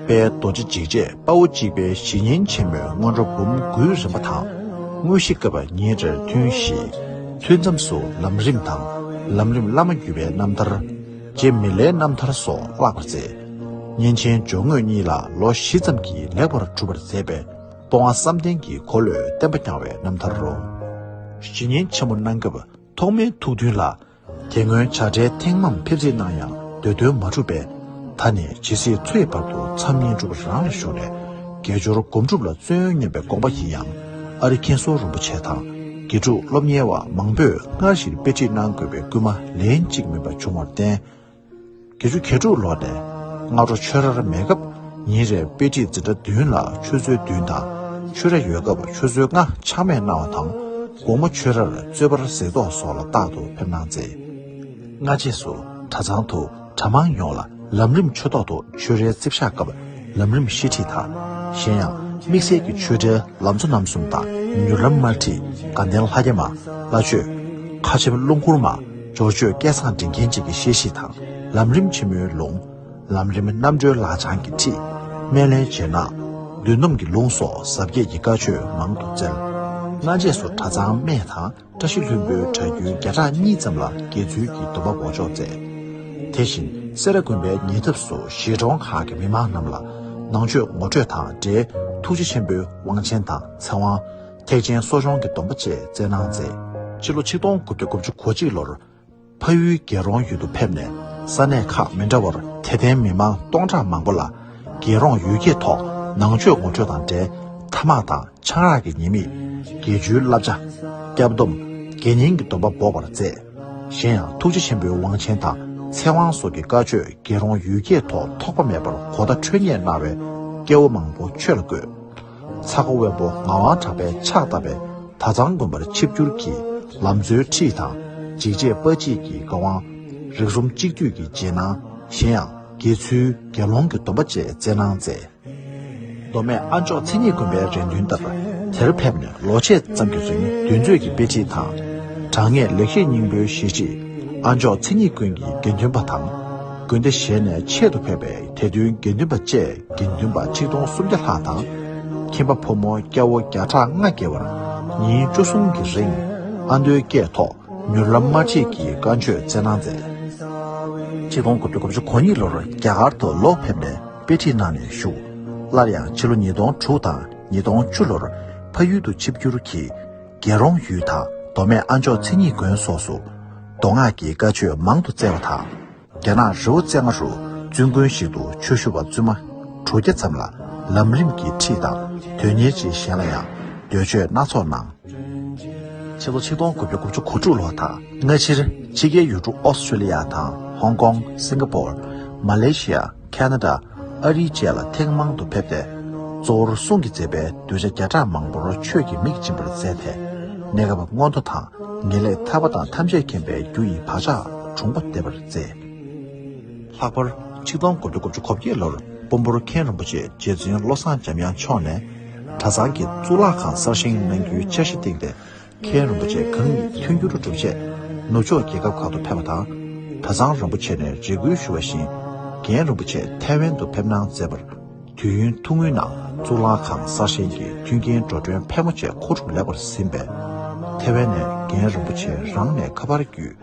དཔལ་རྡོ་རྗེ་འཇིགས་བྱེད་དཔའ་བོ་གཅིག་པའི་གཞིས་གཉེན་ཆེན་མོའི་སྔོན་འགྲོ་འབུམ་དགུའི་རིམ་པ་དང་། དངོས་གཞི་བཀའ་པ་ཉིན་རེར་ཐུན་བཞི། ཐུན་མཚམས་སུ་ལམ་རིམ་དང་། ལམ་རིམ་བླ་མ་བརྒྱུད་པའི་རྣམ་ཐར། རྗེ་མི་ལའི་རྣམ་ཐར་སོགས་བཀླག་པར་མཛད། ཉིན་ཆེན་སྦྱོར་དངོས་གཉིས་ལ་ལོ་བཞི་ཙམ་གྱིས་ལེགས་པར་གྲུབ་པར་མཛད་པས། སྤོང་བ་བསམ་གཏན་གྱི་འཁོར་ལོས་བསྟན་པ་བསྐྱངས་པའི་རྣམ་ཐར་རོ། གཞིས་གཉེན་ཆེན་མོ་གནང་སྐབས་ཐོག་མའི་ཐུགས་འདུན་ལ། དེ་སྔོན་བྱ་བྲལ་ཐེངས་མམ་ཕེབས་རྩིས་གནང་ཡང་འདོད་དོན་མ་གྲུབ་པས། ད་ནི་ཇི་སྲིད་འཚོ་ཡི་བར་དུ་མཚམས་བསྙེན་སྒྲུབ་རང་ལ་ཞུགས་ནས། དགེ་སྦྱོར་སྒོམ་སྒྲུབ་ལ་བརྩོན་སྙམ་པའི་དགོངས་པ་ཡིན་ཡང་། ཨ་རི་མཁན་ཟུར་རིན་པོ་ཆེ་དང་། དགེ་ཕྲུག་སློབ་གཉེར་བ་མང་པོས་སྔར་བཞིན་དཔེ་ཁྲིད་གནང་དགོས་པའི་སྐུལ་མ་ལན་གཅིག་མིན་པ་བྱུང་བར་བརྟེན། བརྒྱད་ཅུ་གྱ་དྲུག་ལོ་ནས་སྔ་དྲོ་ཆོས་རར་མེད་སྐབས། ཉིན་རེར་དཔེ་ཁྲིད་འཛིན་གྲྭ་བདུན་ལ་ཆུ་ཚོད་བདུན་དང་། ཆོས་ར་ཡོད་སྐབས་ཆུ་ཚོད་ལྔ་ཆག་མེད་གནང་བ་དང་། དགོང་མོ་ཆོས་རར་རྩོད་པར་གཟིགས་རྟོག་སོགས་ལ་རྟག་ཏུ་ཕེབས་གནང་མཛད། སྔ་རྗེས་སུ་གྲྭ་ཚང་དུ་གྲྭ་མང་ཡོངས་ལ་ལམ་རིམ་ཆོས་ཐོག་ཏུ་ཆོས་རའི་རྩིབ་ཤག་སྐབས་ལམ་རིམ་བཤད་ཁྲིད་དང་། གཞན་ཡང་དམིགས་བསལ་གྱི་ཆོས་གྲྭའི་ལམ་གཙོ་རྣམ་གསུམ་དང་། མྱུར་ལམ་དམར་ཁྲིད། དགའ་ལྡན་ལྷ་བརྒྱ་མ། བླ་མཆོད། ཁ་ཆེམས་ཀླུང་འཁོར་མ། འབྱོར་ཆོས་སྐལ་བཟང་མགྲིན་རྒྱན་བཅས་ཀྱི་བཤད་གཞི་དང་། ལམ་རིམ་ཆེན་མོའི་ལུང་། ལམ་རིམ་རྣམ་གྲོལ་ལག་བཅངས་ཀྱི་ཁྲིད། སྨན་བླའི་རྗེས་གནང་། བདུད་འདོམས་ཀྱི་ལུང་སོགས་གཟབ་རྒྱས་ཀྱི་བཀའ་ཆོས་མང་དུ་སྩལ། སྔ་རྗེས་སུ་གྲྭ་ཚང་སྨད་དང་། བཀྲ་ཤིས་ལྷུན་པོའི་གྲྭ་རྒྱུན་བརྒྱ་ཕྲག་གཉིས་ཙམ་ལ་དགེ་ཚུལ་གྱི་སྡོམ་པ་འབོགས་ཆོག་མཛད། དེ་བཞིན་སེ་ར་དགོན་པའི་ཉེ་འདབས་སུ་གཞིས་གྲོང་ཁག་གི་མི་མང་རྣམས་ལ་ནང་ཆོས་ངོ་སྤྲོད་དང་འབྲེལ་ཐུགས་རྗེ་ཆེན་པོའི་དབང་ཆེན་དང་ཚེ་དབང་། ཐེག་ཆེན་གསོ་སྦྱོང་གི་སྡོམ་པ་བཅས་བསྩལ་གནང་མཛད། ཕྱི་ལོ་ཆིག་སྟོང་དགུ་བརྒྱ་དགུ་བཅུ་གོ་གཅིག་ལོར། ཕ་ཡུལ་རྒྱལ་རོང་ཡུལ་དུ་ཕེབས་ནས་ས་གནས་ཁག་མི་འདྲ་བར་དད་ལྡན་མི་མང་སྟོང་ཕྲག་མང་པོ་ལ་རྒྱལ་རོང་ཡུལ་སྐད་ཐོག་ནང་ཆོས་ངོ་སྤྲོད་དང་འབྲེལ་ཐ་མག་དང་ཆང་རག་གི་ཉེས་དམིགས། དགེ་བཅུའི་བསླབ་བྱ། སྐྱབས་སྡོམ། དགེ་བསྙེན་གྱི་སྡོམ་པ་འབོགས་པར་མཛད། གཞན་ཡང་ཐུགས་རྗེ་ཆེན་པོའི་དབང་ཆེན་དང་ཚེ་དབང་སོགས་ཀྱི་བཀའ་ཆོས་རྒྱལ་རོང་ཡུལ་སྐད་ཐོག་ཐོགས་པ་མེད་པར་གོ་བརྡ་འཕྲོད་སྙེག་གནང་བས་སྐྱེ་བོ་མང་པོ་ཆོས་ལ་བཀོད། ཚ་ཁོ་དབོན་པོ་ངག་དབང་གྲགས་པས་ཕྱག་བཏབ་པའི་དྭགས་གཙང་དགོན་པར་ཆིབས་བསྒྱུར་གྱིས་ལམ་གཙོའི་ཁྲིད་དང་འཇིགས་བྱེད་དཔའ་བྱེད་ཀྱི་བཀའ་དབང་། རིགས་གསུམ་གཅིག་བསྡུས་ཀྱི་རྗེས་གནང་། གཞན་ཡང་དགེ་ཚུལ་དགེ་སློང་གི་སྡོམ་པ་བཅས་བསྩལ་གནང་མཛད། མདོ་སྨད་ཨ་མཆོག་མཚན་ཉིད་དགོན་པའི་རེ་འདུན་ལྟར་དེར་ཕེབས་ནས་ལོ་ཕྱེད་ཙམ་གྱི་རིང་འདུས་མཛོད་ཀྱི་དཔེ་ཁྲིད་དང་། དྲང་ངེས་ལེགས་བཤད་སྙིང་པོའི་ཞལ་ཁྲིད། ཨ་མཆོག་མཚན་ཉིད་དགོན་གྱི་དགེ་འདུན་པ་དང་། དགོན་སྡེ་གཞན་ནས་ཆེད་དུ་ཕེབས་པའི་དད་འདུན་དགེ་འདུན་པ་བཅས་དགེ་འདུན་པ་ཆིག་སྟོང་སུམ་བརྒྱ་ལྷག་དང་། ཁྱིམ་པ་ཕོ་མོ་སྐྱ་བོ་བརྒྱ་ཕྲག་ལྔ་བརྒལ་བར་ཉིན་བཅུ་གསུམ་གྱི་རིང་ཨ་མདོའི་སྐད་ཐོག་མྱུར་ལམ་དམར་ཁྲིད་ཀྱི་བཀའ་ཆོས་བསྩལ་གནང་མཛད། ཆིག་སྟོང་དགུ་བརྒྱ་དགུ་བཅུ་གོ་གཉིས་ལོར་རྒྱ་གར་དུ་ལོག་ཕེབས་ནས་དཔེ་ཁྲིད་གནང་ནས་བཞུགས། སླར་ཡང་ཕྱི་ལོ་ཉིས་སྟོང་དྲུག་དང་ཉིས་སྟོང་བཅུ་ལོར་ཕ་ཡུལ་དུ་ཆིབས་བསྒྱུར་གྱིས། རྒྱལ་རོང་ཡུལ་དང་མདོ་སྨད་ཨ་མཆོག་མཚན་ཉིད་དགོན་སོགས་སུ་མདོ་སྔགས་ཀྱི་བཀའ་ཆོས་མང་དུ་བསྩལ་བ་དང་། རྒྱ་ནག་རི་བོ་རྩེ་ལྔ་རུ་བཙུན་དགོན་ཞིག་ཏུ་ཆོས་ཞུ་བ་བཙུན་མ་དྲུག་བརྒྱ་ཙམ་ལ་ལམ་རིམ་གྱི་ཁྲིད་དང་དོན་གཉེར་གྱི་གཞན་ལ་ཡང་འདོད་ཆོས་སྣ་ཚོགས་གནང་། ཕྱི་ལོ་ཆིག་སྟོང་དགུ་བརྒྱ་དགུ་བཅུ་གོ་དྲུག་ལོ་དང་སྔ་ཕྱིར་ཕྱི་རྒྱལ་ཡུལ་གྲུ་ཨོ་སི་ཀྲེ་ལི་ཡ་དང་ཧོང་ཀོང་། སིང་ག་པོར། མ་ལེ་ཤི་ཡ། ཁེ་ན་ཌ། ཨ་རི་བཅས་ལ་ཐེངས་མང་དུ་ཕེབས་ཏེ། གཙོ་བོར་གསུང་གིས་མཛད་པའི་གདུལ་བྱ་བརྒྱ་ཕྲག་མང་པོར་ཆོས་ཀྱི་མིག་སྦྱིན་པར་མཛད་དེ། གནས་སྐབས་མངོན་མཐོ་དང་ ངེས་ལེགས་ཐར་པ་དང་ཐམས་ཅད་མཁྱེན་པའི་རྒྱུ་ཡི་བག་ཆགས་གྲུང་པོ་བདེ་བར་མཛད། ལྷག་པར་ཆིག་སྟོང་དགུ་བརྒྱ་དགུ་བཅུ་གོ་བརྒྱད་ལོར་དཔོན་པོར་མཁན་རིན་པོ་ཆེ་རྗེ་བཙུན་བློ་བཟང་འཇམ་དབྱངས་མཆོག་ནས་གྲྭ་ཚང་གི་གཙུག་ལག་ཁང་གསར་བཞེངས་གནང་རྒྱུའི་འཆར་གཞི་བཏིང་སྟེ། མཁན་རིན་པོ་ཆེ་གང་ཉིད་མཐུན་འགྱུར་གྲུབ་རྗེས་ནུབ་ཕྱོགས་རྒྱལ་ཁབ་ཁག་ཏུ་ཕེབས་པ་དང་། གྲྭ་ཚང་རིན་པོ་ཆེ་ནས་རེ་སྐུལ་ཞུ་བ་བཞིན་རྒན་རིན་པོ་ཆེ་ཐའེ་ཝན་དུ་ཕེབས་གནང་མཛད་པར། དུས་ཡུན་ཐུང་ངུའི་ནང་གཙུག་ལག་ཁང་གསར་བཞེངས་ཀྱི་མཐུན་རྐྱེན་འགྲོ་གྲོན་ཕལ་མོ་ཆེ་མཁོ་སྒྲུབ་ལེགས་པར་ཟིན་པས། ཐའེ་ཝན་ནས་རྒན་རིན་པོ་ཆེ་རང་ནས་ཁ་པར་བརྒྱུད་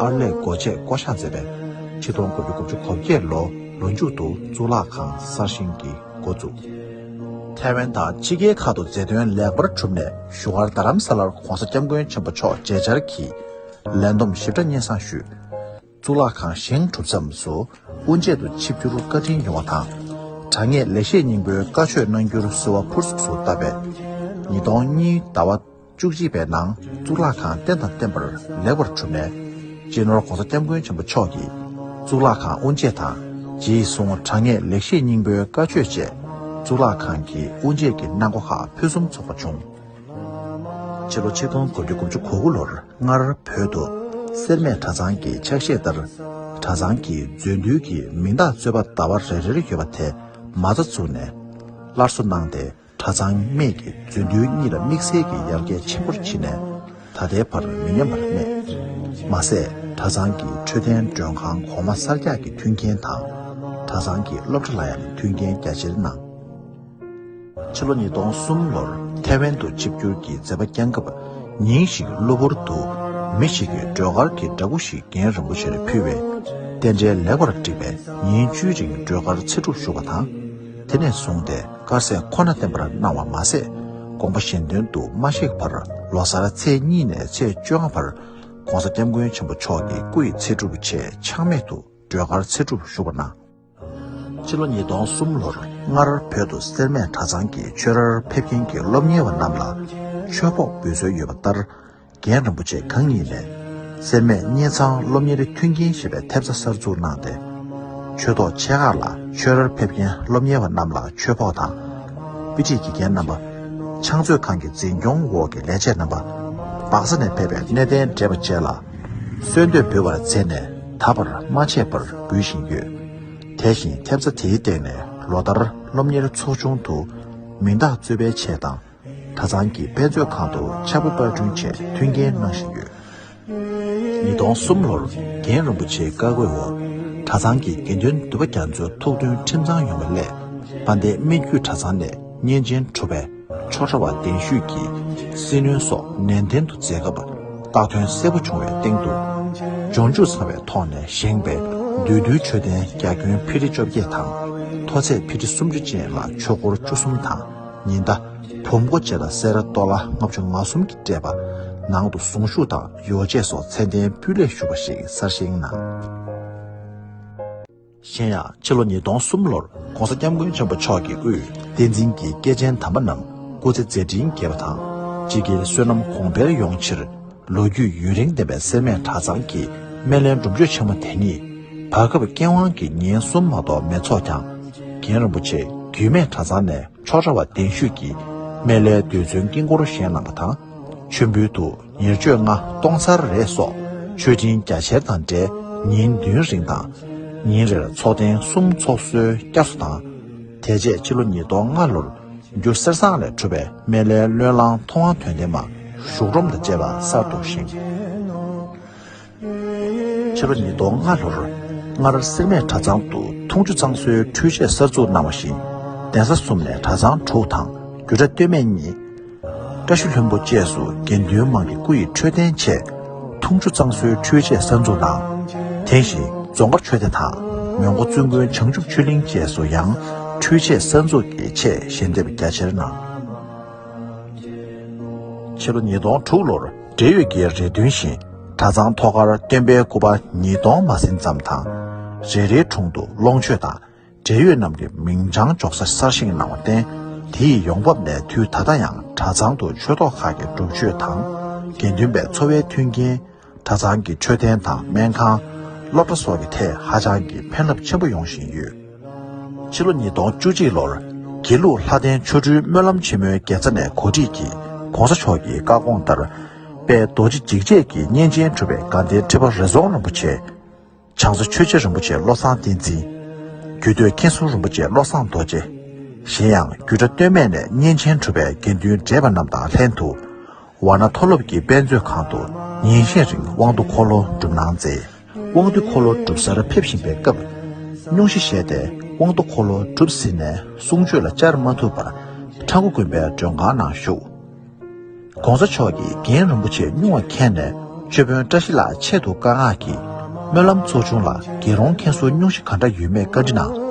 ཨར་ལས་སྒོ་ཕྱེ་བསྐོ་གཞག་མཛད་པས། ཆིག་སྟོང་དགུ་བརྒྱ་དགུ་བཅུ་གོ་བརྒྱད་ལོ་ལོ་མཇུག་ཏུ་གཙུག་ལག་ཁང་གསར་བཞེངས་ཀྱི་འགོ་བཙུགས། ཐའེ་ཝན་དང་ཕྱི་རྒྱལ་ཁག་ཏུ་མཛད་དོན་ལེགས་པར་གྲུབ་ནས་བཞུགས་སྒར་རྡ་རམ་ས་ལར་༸གོང་ས་༸སྐྱབས་མགོན་ཆེན་པོ་མཆོག་མཇལ་བཅར་གྱིས་ལས་བསྡོམས་ཞིབ་ཕྲ་སྙན་སེང་ཞུས། གཙུག་ལག་ཁང་བཞེངས་གྲུབ་མཚམས་སུ་དབུ་འབྱེད་དུ་ཆིབས་བསྒྱུར་བཀའ་དྲིན་ཡོང་བ་དང་། དྲང་ངེས་ལེགས་བཤད་སྙིང་པོའི་བཀའ་ཆོས་གནང་རྒྱུར་གསོལ་བ་ཕུར་ཚུགས་སུ་བཏབ་པས། ཉིས་སྟོང་གཉིས་ཟླ་བ་བཅུ་གཅིག་པའི་ནང་གཙུག་ལག་ཁང་རྟེན་དང་བརྟེན་པར་ལེགས་པར་གྲུབ་ནས། སྤྱི་ནོར་༸གོང་ས་༸སྐྱབས་མགོན་ཆེན་པོ་མཆོག་གིས་གཙུག་ལག་ཁང་དབུ་འབྱེད་དང་། རྗེས་བཟུང་དྲང་ངེས་ལེགས་བཤད་སྙིང་པོའི་བཀའ་ཆོས་བཅས་གཙུག་ལག་ཁང་གི་དབུ་འབྱེད་ཀྱི་གནང་སྒོ་ཁག་ཕུན་སུམ་ཚོགས་པ་བྱུང་། ཕྱི་ལོ་ཆིག་སྟོང་དགུ་བརྒྱ་དགུ་བཅུ་གོ་དགུ་ལོར་སྔར་བོད་དུ་སེར་སྨད་གྲྭ་ཚང་གི་ཕྱག་བཞེས་ལྟར། གྲྭ་ཚང་གི་མཛོད་འདུལ་གྱི་མིང་རྟགས་རྩོད་པ་ཟླ་བ་རེ་རེར་ཡོད་པ་དེ་མ་རྩ་བཙུགས་ནས་སླར་གསོ་གནང་སྟེ། གྲྭ་ཚང་སྨད་ཀྱི་མཛོད་འདུལ་གཉིས་ལ་དམིགས་བསལ་གྱི་ཡར་རྒྱས་ཆེན་པོར་ཕྱིན་ནས། ད་ལྟའི་བར་མི་ཉམས་པར་གནས། མ་ཟད་གྲྭ་ཚང་གི་འཕྲོད་བསྟེན་མགྲོན་ཁང་གོང་མ་གསར་རྒྱག་གི་མཐུན་རྐྱེན་དང་། གྲྭ་ཚང་གི་སློབ་གྲྭ་ལ་ཡང་མཐུན་རྐྱེན་རྒྱ་ཆེར་གནང་། ཕྱི་ལོ་ཉིས་སྟོང་གསུམ་ལོར་ཐའེ་ཝན་དུ་ཆིབས་བསྒྱུར་གྱི་མཛད་པ་བསྐྱངས་སྐབས། ཉིན་ཞིག་གློ་བུར་དུ་མི་ཞིག་གིས་སྒྲོལ་དཀར་གྱི་འདྲ་སྐུ་ཞིག་རྒན་རིན་པོ་ཆེར་ཕུལ་བས། རྟེན་འབྲེལ་ལེགས་པར་འགྲིག་པས། ཉིན་བཅུའི་རིང་སྒྲོལ་དཀར་ཚེ་སྒྲུབ་ཞུ་བ་དང་། དེ་ནས་བཟུང་སྟེ་དཀར་ཟས་ཁོ་ན་བསྟེན་པར་གནང་བ་མ་ཟད། དགོངས་པ་གཞན་དོན་དུ་མ་གཤེགས་བར་ལོ་གསར་ཚེས་གཉིས་ནས་ཚེས་བཅོ་ལྔ་བར་༸གོང་ས་༸སྐྱབས་མགོན་ཆེན་པོ་མཆོག་གི་སྐུ་ཡི་ཚེ་སྒྲུབ་ཆེད་ཆག་མེད་དུ་སྒྲོལ་དཀར་ཚེ་སྒྲུབ་ཞུ་བ་གནང་། ཕྱི་ལོ་ཉིས་སྟོང་གསུམ་ལོར་སྔར་བོད་དུ་སེར་སྨད་གྲྭ་ཚང་གི་ཆོས་རར་ཕེབས་མཁན་གྱི་སློབ་གཉེར་བ་རྣམས་ལ་ཆོས་ཕོགས་འབུལ་སྲོལ་ཡོད་པ་ལྟར། རྒན་རིན་པོ་ཆེ་གང་ཉིད་ནས་སེར་སྨད་གཉེར་ཚང་སློབ་གཉེར་མཐུན་རྐྱེན་ཞེས་པའི་ཐེབས་རྩ་གསར་འཛུགས་གནང་སྟེ། ཆོས་ཐོག་ཆེ་ཁག་ལ་ཆོས་རར་ཕེབས་མཁན་སློབ་གཉེར་བ་རྣམས་ལ་ཆོས་ཕོགས་དང་། དཔེ་ཁྲིད་ཀྱི་རྒན་རྣམ་པ། ཕྱག་མཛོད་ཁང་གི་འཛིན་སྐྱོང་འོག་གི་ལས་བྱེད་རྣམ་པ། སྦག་ས་ནས་ཕེབས་པའི་གནས་བརྟན་བགྲེས་པ་བཅས་ལ་གསོལ་འདེབས་འབུལ་བར་མཛད་ནས། ད་བར་མ་ཆད་པར་འབུལ་བཞིན་ཡོད། དེ་བཞིན་ཐེབས་རྩ་དེའི་སྟེང་ནས་ལོ་ལྟར་སློབ་གཉེར་ཚོགས་ཆུང་དུ་མིང་རྟགས་རྩོད་པའི་ཆེད་དང་། གྲྭ་ཚང་གི་དཔེ་མཛོད་ཁང་དུ་ཕྱག་དཔེ་པར་སྐྲུན་ཆེད་མཐུན་རྐྱེན་གནང་བཞིན་ཡོད། ཉིས་སྟོང་གསུམ་ལོར་རྒན་རིན་པོ་ཆེའི་བཀའ་བསྒོའི་འོག་གྲྭ་ཚང་གི་དགེ་འདུན་འདུས་པ་རྒྱ་མཚོའི་ཐུགས་འདུན་ཁྲིམས་གཙང་ཡོང་བ་སླད། དཔལ་ལྡན་སྨད་རྒྱུད་གྲྭ་ཚང་ནས་བསྙེན་ཆེན་གྲུབ་པའི་ཆོག་གྲྭ་བ་གདན་ཞུས་ཀྱིས་སྲིད་བློན་སོགས་ནན་ཏན་དུ་མཛད་སྐབས། བཀའ་དོན་གསལ་པོ་བྱུང་བའི་སྟེང་དུ། སྦྱོང་མཇུག་ཚང་བའི་ཐོག་ནས་བཞེངས་པའི་བདུད་འདུལ་མཆོད་རྟེན་རྒྱ་ཁྱོན་ཕི་ཊི་བཅོ་བརྒྱད་དང་། མཐོ་ཚད་ཕི་ཊི་སུམ་ཅུ་ཅན་ལ་ཆོས་སྐོར་བཅུ་གསུམ་དང་། ཉི་ཟླ། བུམ་སྒོ་བཅས་ལ་སེ་ར་ཏོ་ལ་ལྔ་བཅུ་ང་གསུམ་གྱིས་སྤྲས་པ། ནང་དུ་གཟུངས་གཞུག་དང་ཡོ་བྱད་སོགས་ཚད་ལྡན་སྤུས་ལེགས་བཞུགས་པ་ཞིག་གསར་བཞེངས་གནང་། གཞན་ཡང་ཕྱི་ལོ་ཉིས་སྟོང་གསུམ་ལོར་༸གོང་ས་༸སྐྱབས་མགོན་ཆེན་པོ་མཆོག་གི་དབུས་བསྟན་འཛིན་གྱི་སྐྱེས་ཆེན་དམ་པ་རྣམས་སྐུ་ཚེ་མཛད་འཕྲིན་རྒྱས་པ་དང་། སྤྱི་སྒེར་བསོད་ནམས་གོང་འཕེལ་ཡོང་ཕྱིར། ལོ་རྒྱུས་ཡུན་རིང་ལྡན་པའི་སེར་སྨད་གྲྭ་ཚང་གི་སྨན་བླའི་སྒྲུབ་མཆོད་ཆེན་མོ་དེ་ཉིད་བར་སྐབས་རྐྱེན་དབང་གིས་ཉིན་གསུམ་མ་གཏོགས་མི་འཚོགས་ཀྱང་། རྒན་རིན་པོ་ཆེ་རྒྱུད་སྨད་གྲྭ་ཚང་ནས་ཆོག་གྲྭ་བ་གདན་ཞུས་ཀྱིས་སྨན་བླའི་རྡུལ་ཚོན་དཀྱིལ་འཁོར་བཞེངས་གནང་བ་དང་། མཆོད་འབུལ་དུ་ཉེར་སྤྱོད་ལྔ་སྟོང་ཚར་རེ་སོགས་མཆོད་སྤྲིན་རྒྱ་ཆེར་དང་འབྲེལ་ཉིན་བདུན་རིང་དང་། ཉིན་རེར་ཚོགས་ཐེངས་གསུམ་ཚོགས་གསོལ་བསྐྱར་གསོ་དང་། དེ་རྗེས་ཕྱི་ལོ་ཉིས་སྟོང་ལྔ་ལོར་རྒྱུ་གསེར་ཟངས་ལས་གྲུབ་པའི་སྨན་བླའི་བློས་བསླངས་མཐོང་བ་དོན་ལྡན་མ་བཞུགས་སྒྲོམ་དང་བཅས་པ་གསར་དུ་བཞེངས། ཕྱི་ལོ་ཉིས་སྟོང་ལྔ་ལོར་སྔར་སེར་སྨད་གྲྭ་ཚང་དུ་འཐུང་ཆུ་གཙང་བཟོའི་འཕྲུལ་ཆས་གསར་འཛུགས་གནང་བ་བཞིན། གདན་ས་གསུམ་ནས་གྲྭ་ཚང་དྲུག་དང་རྒྱུད་གྲྭ་སྟོད་སྨད་གཉིས། བཀྲ་ཤིས་ལྷུན་པོ་བཅས་སུ་དགེ་འདུན་མང་གི་སྐུ་ཡི་འཕྲོད་བསྟེན་ཆེད་འཐུང་ཆུ་གཙང་བཟོའི་འཕྲུལ་ཆས་གསར་འཛུགས་གནང་། དེ་བཞིན་རྫོང་དཀར་ཆོས་སྡེ་དང་མོན་གྷོ་བཙུན་དགོན་བྱང་ཆུབ་ཆོས་གླིང་བཅས་སུ་ཡང་འཕྲུལ་ཆས་གསར་འཛུགས་ཀྱི་ཆེད་ཞལ་འདེབས་རྒྱ་ཆེར་གནང་། ཕྱི་ལོ་ཉིས་སྟོང་དྲུག་ལོར་འབྲེལ་ཡོད་ཀྱི་རེ་འདུན་བཞིན་གྲྭ་ཚང་ཐོག་ཁར་སྟོན་པའི་སྐུ་པར་ཉིས་སྟོང་མ་ཟིན་ཙམ་དང་། རེ་རེའི་དྲུང་དུ་ལོངས་སྤྱོད་དང་། འབྲེལ་ཡོད་རྣམས་ཀྱི་མིང་བྱང་འཇོག་ས་གསར་བཞེངས་གནང་བར་བརྟེན། དེ་ཡི་ཡོང་འབབ་ནས་དུས་ད་ལྟ་ཡང་གྲྭ་ཚང་དུ་ཆོས་ཐོག་ཁག་གི་སྒྲུབ་མཆོད་དང་། དགེ་འདུན་པའི་འཚོ་བའི་མཐུན་རྐྱེན། གྲྭ་ཚང་གི་མཆོད་རྟེན་དང་སྨན་ཁང་། སློབ་གྲྭ་སོགས་ཀྱི་ཐད་ཧ་ཅང་གི་ཕན་རླབས་ཆེན་པོ་ཡོང་བཞིན་ཡོད། ཕྱི་ལོ་ཉིས་སྟོང་བཅུ་གཅིག་ལོར་དགེ་ལུགས་ལྷ་ལྡན་ཆོ་འཕྲུལ་སྨོན་ལམ་ཆེན་མོའི་དགེ་རྩ་ནས་གོ་སྒྲིག་གིས་༸གོང་ས་མཆོག་གི་བཀའ་དགོངས་ལྟར། དཔལ་རྡོ་རྗེ་འཇིགས་བྱེད་ཀྱི་གཉེན་ཆེན་གྲུབ་པའི་དགའ་ལྡན་ཁྲི་པ་རི་རྫོང་རིན་པོ་ཆེ། བྱང་རྩེ་ཆོས་རྗེ་རིན་པོ་ཆེ་བློ་བཟང་བསྟན་འཛིན། རྒྱུད་སྟོད་མཁན་ཟུར་རིན་པོ་ཆེ་བློ་བཟང་རྡོ་རྗེ། གཞན་ཡང་རྒྱུད་གྲྭ་སྟོད་སྨད་ནས་གཉེན་ཆེན་གྲུབ་པའི་དགེ་འདུན་བགྲེས་པ་རྣམས་དང་ལྷན་དུ། ཝཱ་ཎ་མཐོ་སློབ་ཀྱི་དཔེ་མཛོད་ཁང་དུ་ཉིན་ཤས་རིང་དབང་འདུས་འཁོར་ལོ་སྒྲུབ་གནང་མཛད། དབང་འདུས་འཁོར་ལོ་སྒྲུབ་སར་ཕེབས་བཞིན་པའི་སྐབས། སྙུང་གཞི་བཞེས་ཏེ་དབང་འདུས་འཁོར་ལོ་སྒྲུབ་ཟིན་ནས་གསུང་ཆོས་ལ་བཅར་མ་ཐུབ་པར་ཁྲ་འགུ་དགོན་པའི་མགྲོན་ཁང་ནང་བཞུགས། ༸གོང་ས་མཆོག་གིས་རྒན་རིན་པོ་ཆེ་སྙུང་བ་མཁྱེན་ནས་ཆོས་དཔོན་བཀྲ་ཤིས་ལགས་ཆེད་དུ་བཀའ་མངགས་ཀྱིས་སྨོན་ལམ་ཚོགས་ཆུང་ལ་རྒྱལ་རོང་མཁན་ཟུར་སྙུང་གཞི་ག་འདྲ་ཡོད་མེད་བཀའ་འདྲི་གནང་།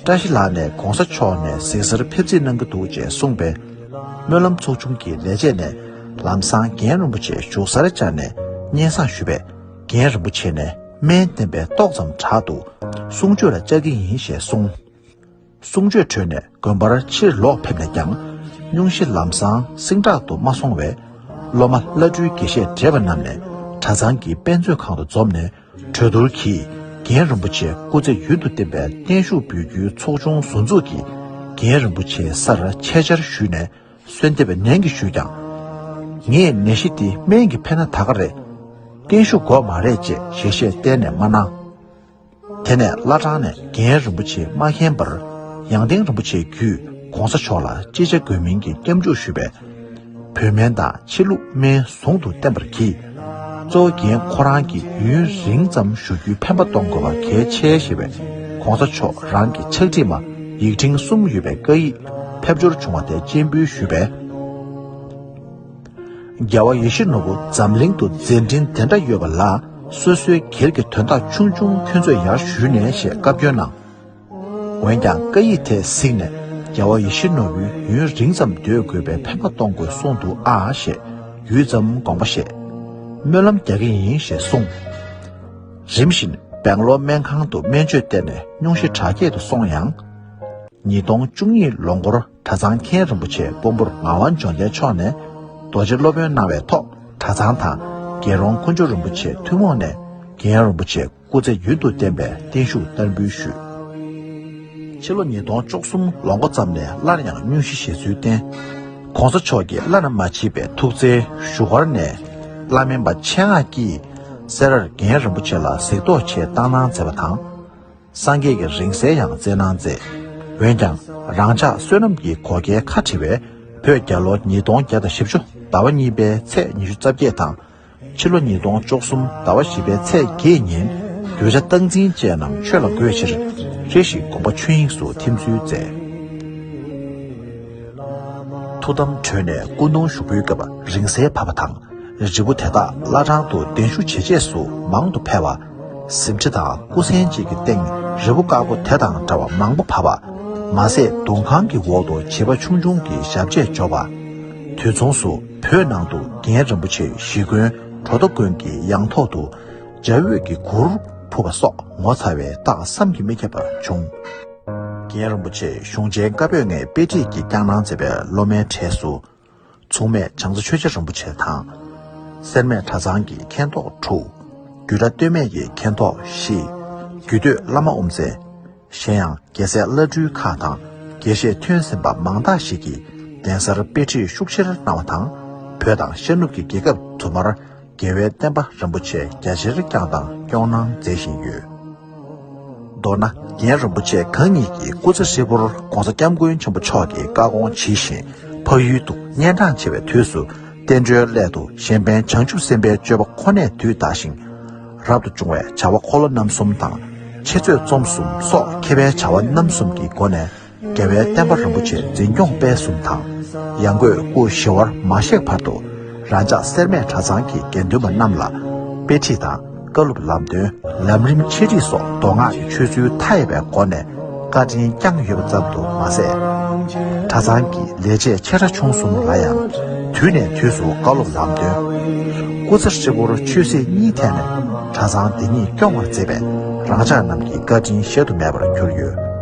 བཀྲ་ཤིས་ལགས་ནས་༸གོང་ས་མཆོག་ནས་གཟིགས་གསར་ཕེབས་རྩིས་གནང་གི་འདུག་ཅེས་གསུངས་པས། སྨོན་ལམ་ཚོགས་ཆུང་གི་ལས་བྱེད་ནས་ལམ་སང་རྒན་རིན་པོ་ཆེ་བཞུགས་སར་བཅར་ནས་སྙན་སེང་ཞུས་པས། རྒན་རིན་པོ་ཆེ་ནས་སྨན་བསྟེན་པའི་ཏོག་ཙམ་དྲག་འདུག་གསུང་ཆོས་ལ་བཅར་གྱི་ཡིན་ཞེས་གསུངས། གསུང་ཆོས་གྲོལ་ནས་དགོན་པར་ཕྱིར་ལོག་ཕེབས་ནས་ཀྱང་། སྙུང་གཞི་ལམ་སང་སིང་དྲག་ཏུ་མ་སོང་བས། སློབ་མ་བླ་སྤྲུལ་དགེ་བཤེས་བགྲེས་པ་རྣམས་ནས་གྲྭ་ཚང་གི་དཔེ་མཛོད་ཁང་དུ་འཛོམས་ནས། གྲོས་བསྡུར་གྱིས་རྒན་རིན་པོ་ཆེ་སྐུ་ཚེ་ཡུན་དུ་བརྟན་པའི་བརྟན་བཞུགས་འབུལ་རྒྱུའི་ཚོགས་ཆུང་ཟུར་འཛུགས་ཀྱིས། རྒན་རིན་པོ་ཆེའི་སར་ཆེད་བཅར་ཞུས་ནས་གསོལ་འདེབས་ནན་གྱིས་ཞུས་ཀྱང་། ངས་ནད་གཞི་འདི་སྨན་གྱིས་ཕན་ན་ད་ག་རེད། བརྟན་བཞུགས་དགོས་མ་རེད་ཅེས་ཞལ་བཞེས་གཏན་ནས་མ་གནང་། དེ་ནས་བླ་བྲང་ནས་རྒན་རིན་པོ་ཆེ་མ་མཁྱེན་པར། ཡང་སྟེང་རིན་པོ་ཆེ་བརྒྱུད་༸གོང་ས་མཆོག་ལ་ཅི་བྱ་དགོས་མིན་གྱི་སྐྱབས་འཇུག་ཞུས་པས། བོད་སྨན་དང་ཕྱི་ལུགས་སྨན་ཟུང་དུ་བསྟེན་པར་གྱིས། གཙོ་བོ་རྒན་ཁོ་རང་གིས་ཡུན་རིང་ཙམ་བཞུགས་རྒྱུའི་ཕན་པ་གཏོང་དགོས་པ་གལ་ཆེ་ཞེས་པས། ༸གོང་ས་མཆོག་རང་གི་ཕྱག་བྲིས་མ་ཡིག་ཕྲེང་གསུམ་ཡོད་པའི་བཀའ་ཡིག་ཕེབས་འབྱོར་བྱུང་བ་དེ་སྤྱན་འབུལ་ཞུས་པས། རྒྱལ་བ་ཡིད་བཞིན་ནོར་བུ་འཛམ་གླིང་དུ་མཛད་འཕྲིན་དེ་འདྲ་ཡོད་པ་ལ། སོ་སོའི་སྒེར་གྱི་དོན་དག་ཆུང་ཆུང་ཁྱོད་ཚོས་ཡར་ཞུས་ནས་ཞེས་བཀའ་བཀྱོན་གནང་། འོན་ཀྱང་བཀའ་ཡིག་དེ་གཟིགས་ནས། རྒྱལ་བ་ཡིད་བཞིན་ནོར་བུའི་ཡུན་རིང་ཙམ་སྡོད་དགོས་པའི་ཕན་པ་གཏོང་དགོས་གསུངས་འདུག་ཨ་ཞེས་ཡུད་ཙམ་དགོངས་པ་བཞེས། སྨོན་ལམ་རྒྱག་གི་ཡིན་ཞེས་གསུངས། རིམ་བཞིན་སྦེང་ལོར་སྨན་ཁང་དུ་སྨན་བཅོས་བསྟེན་ནས་སྙུང་གཞི་དྲག་སྐྱེད་དུ་སོང་ཡང་། ཉིས་སྟོང་བཅུ་གཉིས་ལོ་འགོར་གྲྭ་ཚང་མཁན་རིན་པོ་ཆེ་དཔོན་པོར་ངག་དབང་འབྱོར་ལྡན་མཆོག་ནས་རྡོ་རྗེ་སློབ་དཔོན་གནང་བའི་ཐོག་གྲྭ་ཚང་དང་རྒྱལ་རོང་དཀོན་མཆོག་རིན་པོ་ཆེ་ཐུན་མོང་ནས་རྒན་རིན་པོ་ཆེ་སྐུ་ཚེ་ཡུན་དུ་བརྟན་པའི་བརྟན་བཞུགས་བསྟར་འབུལ་ཞུས། ཕྱི་ལོ་ཉིས་སྟོང་བཅུ་གསུམ་ལོ་འགོ་ཙམ་ནས་སླར་ཡང་སྙུང་གཞི་བཞེས་ཚུལ་བསྟན། ༸གོང་ས་མཆོག་གིས་བླ་ན་མ་མཆིས་པའི་ཐུགས་བརྩེའི་བཞུགས་སྒར་ནས་བླ་སྨན་པ་ཆེད་མངགས་ཀྱིས་སེ་རར་རྒན་རིན་པོ་ཆེ་ལ་གཟིགས་རྟོག་ཆེད་བཏང་གནང་མཛད་པ་དང་། སངས་རྒྱས་ཀྱི་རིང་བསྲེལ་ཡང་སྩལ་གནང་མཛད། འོན་ཀྱང་རང་ཅག་བསོད་ནམས་ཀྱི་གོ་རྒྱལ་ཁ་བྲལ་བས། བོད་རྒྱལ་ལོ་ཉིས་སྟོང་བརྒྱ་དང་བཞི་བཅུ་ཟླ་བ་གཉིས་པའི་ཚེས་ཉི་ཤུ་རྩ་བརྒྱད་དང་། ཕྱི་ལོ་ཉིས་སྟོང་བཅུ་གསུམ་ཟླ་བ་བཞི་པའི་ཚེས་བརྒྱད་ཉིན་གདུལ་བྱ་སྟངས་འཛིན་བཅས་རྣམས་ཆོས་ལ་འགོད་ཕྱིར། རེ་ཞིག་དགོངས་པ་ཆོས་དབྱིངས་སུ་ཐིམ་ཚུལ་མཛད། ཐུགས་དམ་གྲོལ་ནས་སྐུ་གདུང་ཞུགས་པའི་སྐབས་རིང་བསྲེལ་བབས་པ་དང་། རིལ་བུ་དེ་དག་བླ་བྲང་དུ་གདན་ཞུ་བྱེད་ཆེད་དུ་མང་དུ་ཕེབས་པ། གཟིམ་ཁྲི་དང་སྐུ་གཟན་བཅས་ཀྱི་སྟེང་རིལ་བུ་དཀར་པོ་དེ་དང་འདྲ་བ་མང་པོ་བབས་པ། མ་ཟད་གདུང་ཁང་གི་འོག་ཏུ་བྱིས་པ་ཆུང་ཆུང་གི་ཞབས་རྗེས་འཇོག་པ། དུས་མཚུངས་སུ་བོད་ནང་དུ་རྒན་རིན་པོ་ཆེ་གཞིས་དགོན་གྲོ་ཐོ་དགོན་གྱི་ཡང་ཐོག་ཏུ་འཇའ་འོད་ཀྱི་གུར་ཕུབ་པ་སོགས་ངོ་མཚར་བའི་རྟགས་བསམ་གྱིས་མི་ཁྱབ་པ་བྱུང་། རྒན་རིན་པོ་ཆེ་གཞུང་ཆེན་བཀའ་པོད་ལྔའི་དཔེ་ཁྲིད་ཀྱི་བསྐྱངས་གནང་མཛད་པའི་སློབ་མའི་གྲས་སུ། མཚུངས་མེད་བྱང་རྩེ་ཆོས་རྗེ་རིན་པོ་ཆེ་དང་། སེར་སྨད་གྲྭ་ཚང་གི་མཁན་ཐོག་དྲུག་རྒྱུད་གྲྭ་སྟོད་སྨད་ཀྱི་མཁན་ཐོག་བཞི། རྒྱུད་སྟོད་བླ་མ་དབུ་མཛད། གཞན་ཡང་རྒྱལ་སྲས་བླ་སྤྲུལ་ཁག་དང་དགེ་བཤེས་ཐོན་ཟིན་པ་མང་དག་ཞིག་གིས་གདན་སར་དཔེ་ཁྲིད་ཤུགས་ཆེར་གནང་བ་དང་། བོད་དང་ཤར་ནུབ་ཀྱི་རྒྱལ་ཁབ་དུ་མར་རྒྱལ་བའི་བསྟན་པ་རིན་པོ་ཆེ་རྒྱ་ཆེར་བསྐྱངས་དང་སྐྱོང་གནང་མཛད་བཞིན་ཡོད། མདོར་ན་རྒན་རིན་པོ་ཆེ་གང་ཉིད་ཀྱི་སྐུ་ཚེ་ཧྲིལ་པོར་༸གོང་ས་༸སྐྱབས་མགོན་ཆེན་པོ་མཆོག་གི་བཀའ་དགོངས་ཇི་བཞིན་འཕགས་ཡུལ་དུ་གཉན་འཕྲང་ཆེ་བའི་དུས་སུ་བསྟན་འགྲོའི་སླད་དུ་གཞན་ཕན་བྱང་ཆུབ་སེམས་དཔའི་སྤྱོད་པ་ཁོ་ནས་དུས་འདའ་ཞིང་། རབ་ཏུ་བྱུང་བའི་བྱ་བ་འཁོར་ལོ་རྣམ་གསུམ་དང་འཆད་རྩོད་རྩོམ་གསུམ་སོགས་མཁས་པའི་བྱ་བ་རྣམ་གསུམ་གྱི་སྒོ་ནས། རྒྱལ་བའི་བསྟན་པ་རིན་པོ་ཆེ་འཛིན་སྐྱོང་སྤེལ་གསུམ་དང་། ཡང་སྒོས་སྐུ་ཞི་བར་མ་གཤེགས་བར་དུ་རང་ཅག་སེར་སྨད་གྲྭ་ཚང་གི་དགེ་འདུན་པ་རྣམས་ལ་དཔེ་ཁྲིད་དང་བཀའ་སློབ་ལམ་སྟོན། ལམ་རིམ་འཆད་ཁྲིད་སོགས་མདོ་སྔགས་ཀྱི་ཆོས་ཚུལ་མཐའ་ཡས་པའི་སྒོ་ནས་བཀའ་དྲིན་བསྐྱངས་ཡོད་པ་ཙམ་དུ་མ་ཟད། གྲྭ་ཚང་གི་ལས་བྱེད་ཆེ་ཕྲ་ཆུང་གསུམ་ལ་ཡང་དུས་ནས་དུས་སུ་བཀའ་སློབ་ལམ་སྟོན། སྐུ་ཚེ་ཧྲིལ་པོར་ཆོས་སྲིད་གཉིས་ཐད་ནས་གྲྭ་ཚང་འདི་ཉིད་སྐྱོང་བར་མཛད་པས་རང་ཅག་རྣམས་ཀྱི་བཀའ་དྲིན་གཞལ་དུ་མེད་པར་གྱུར་ཡོད།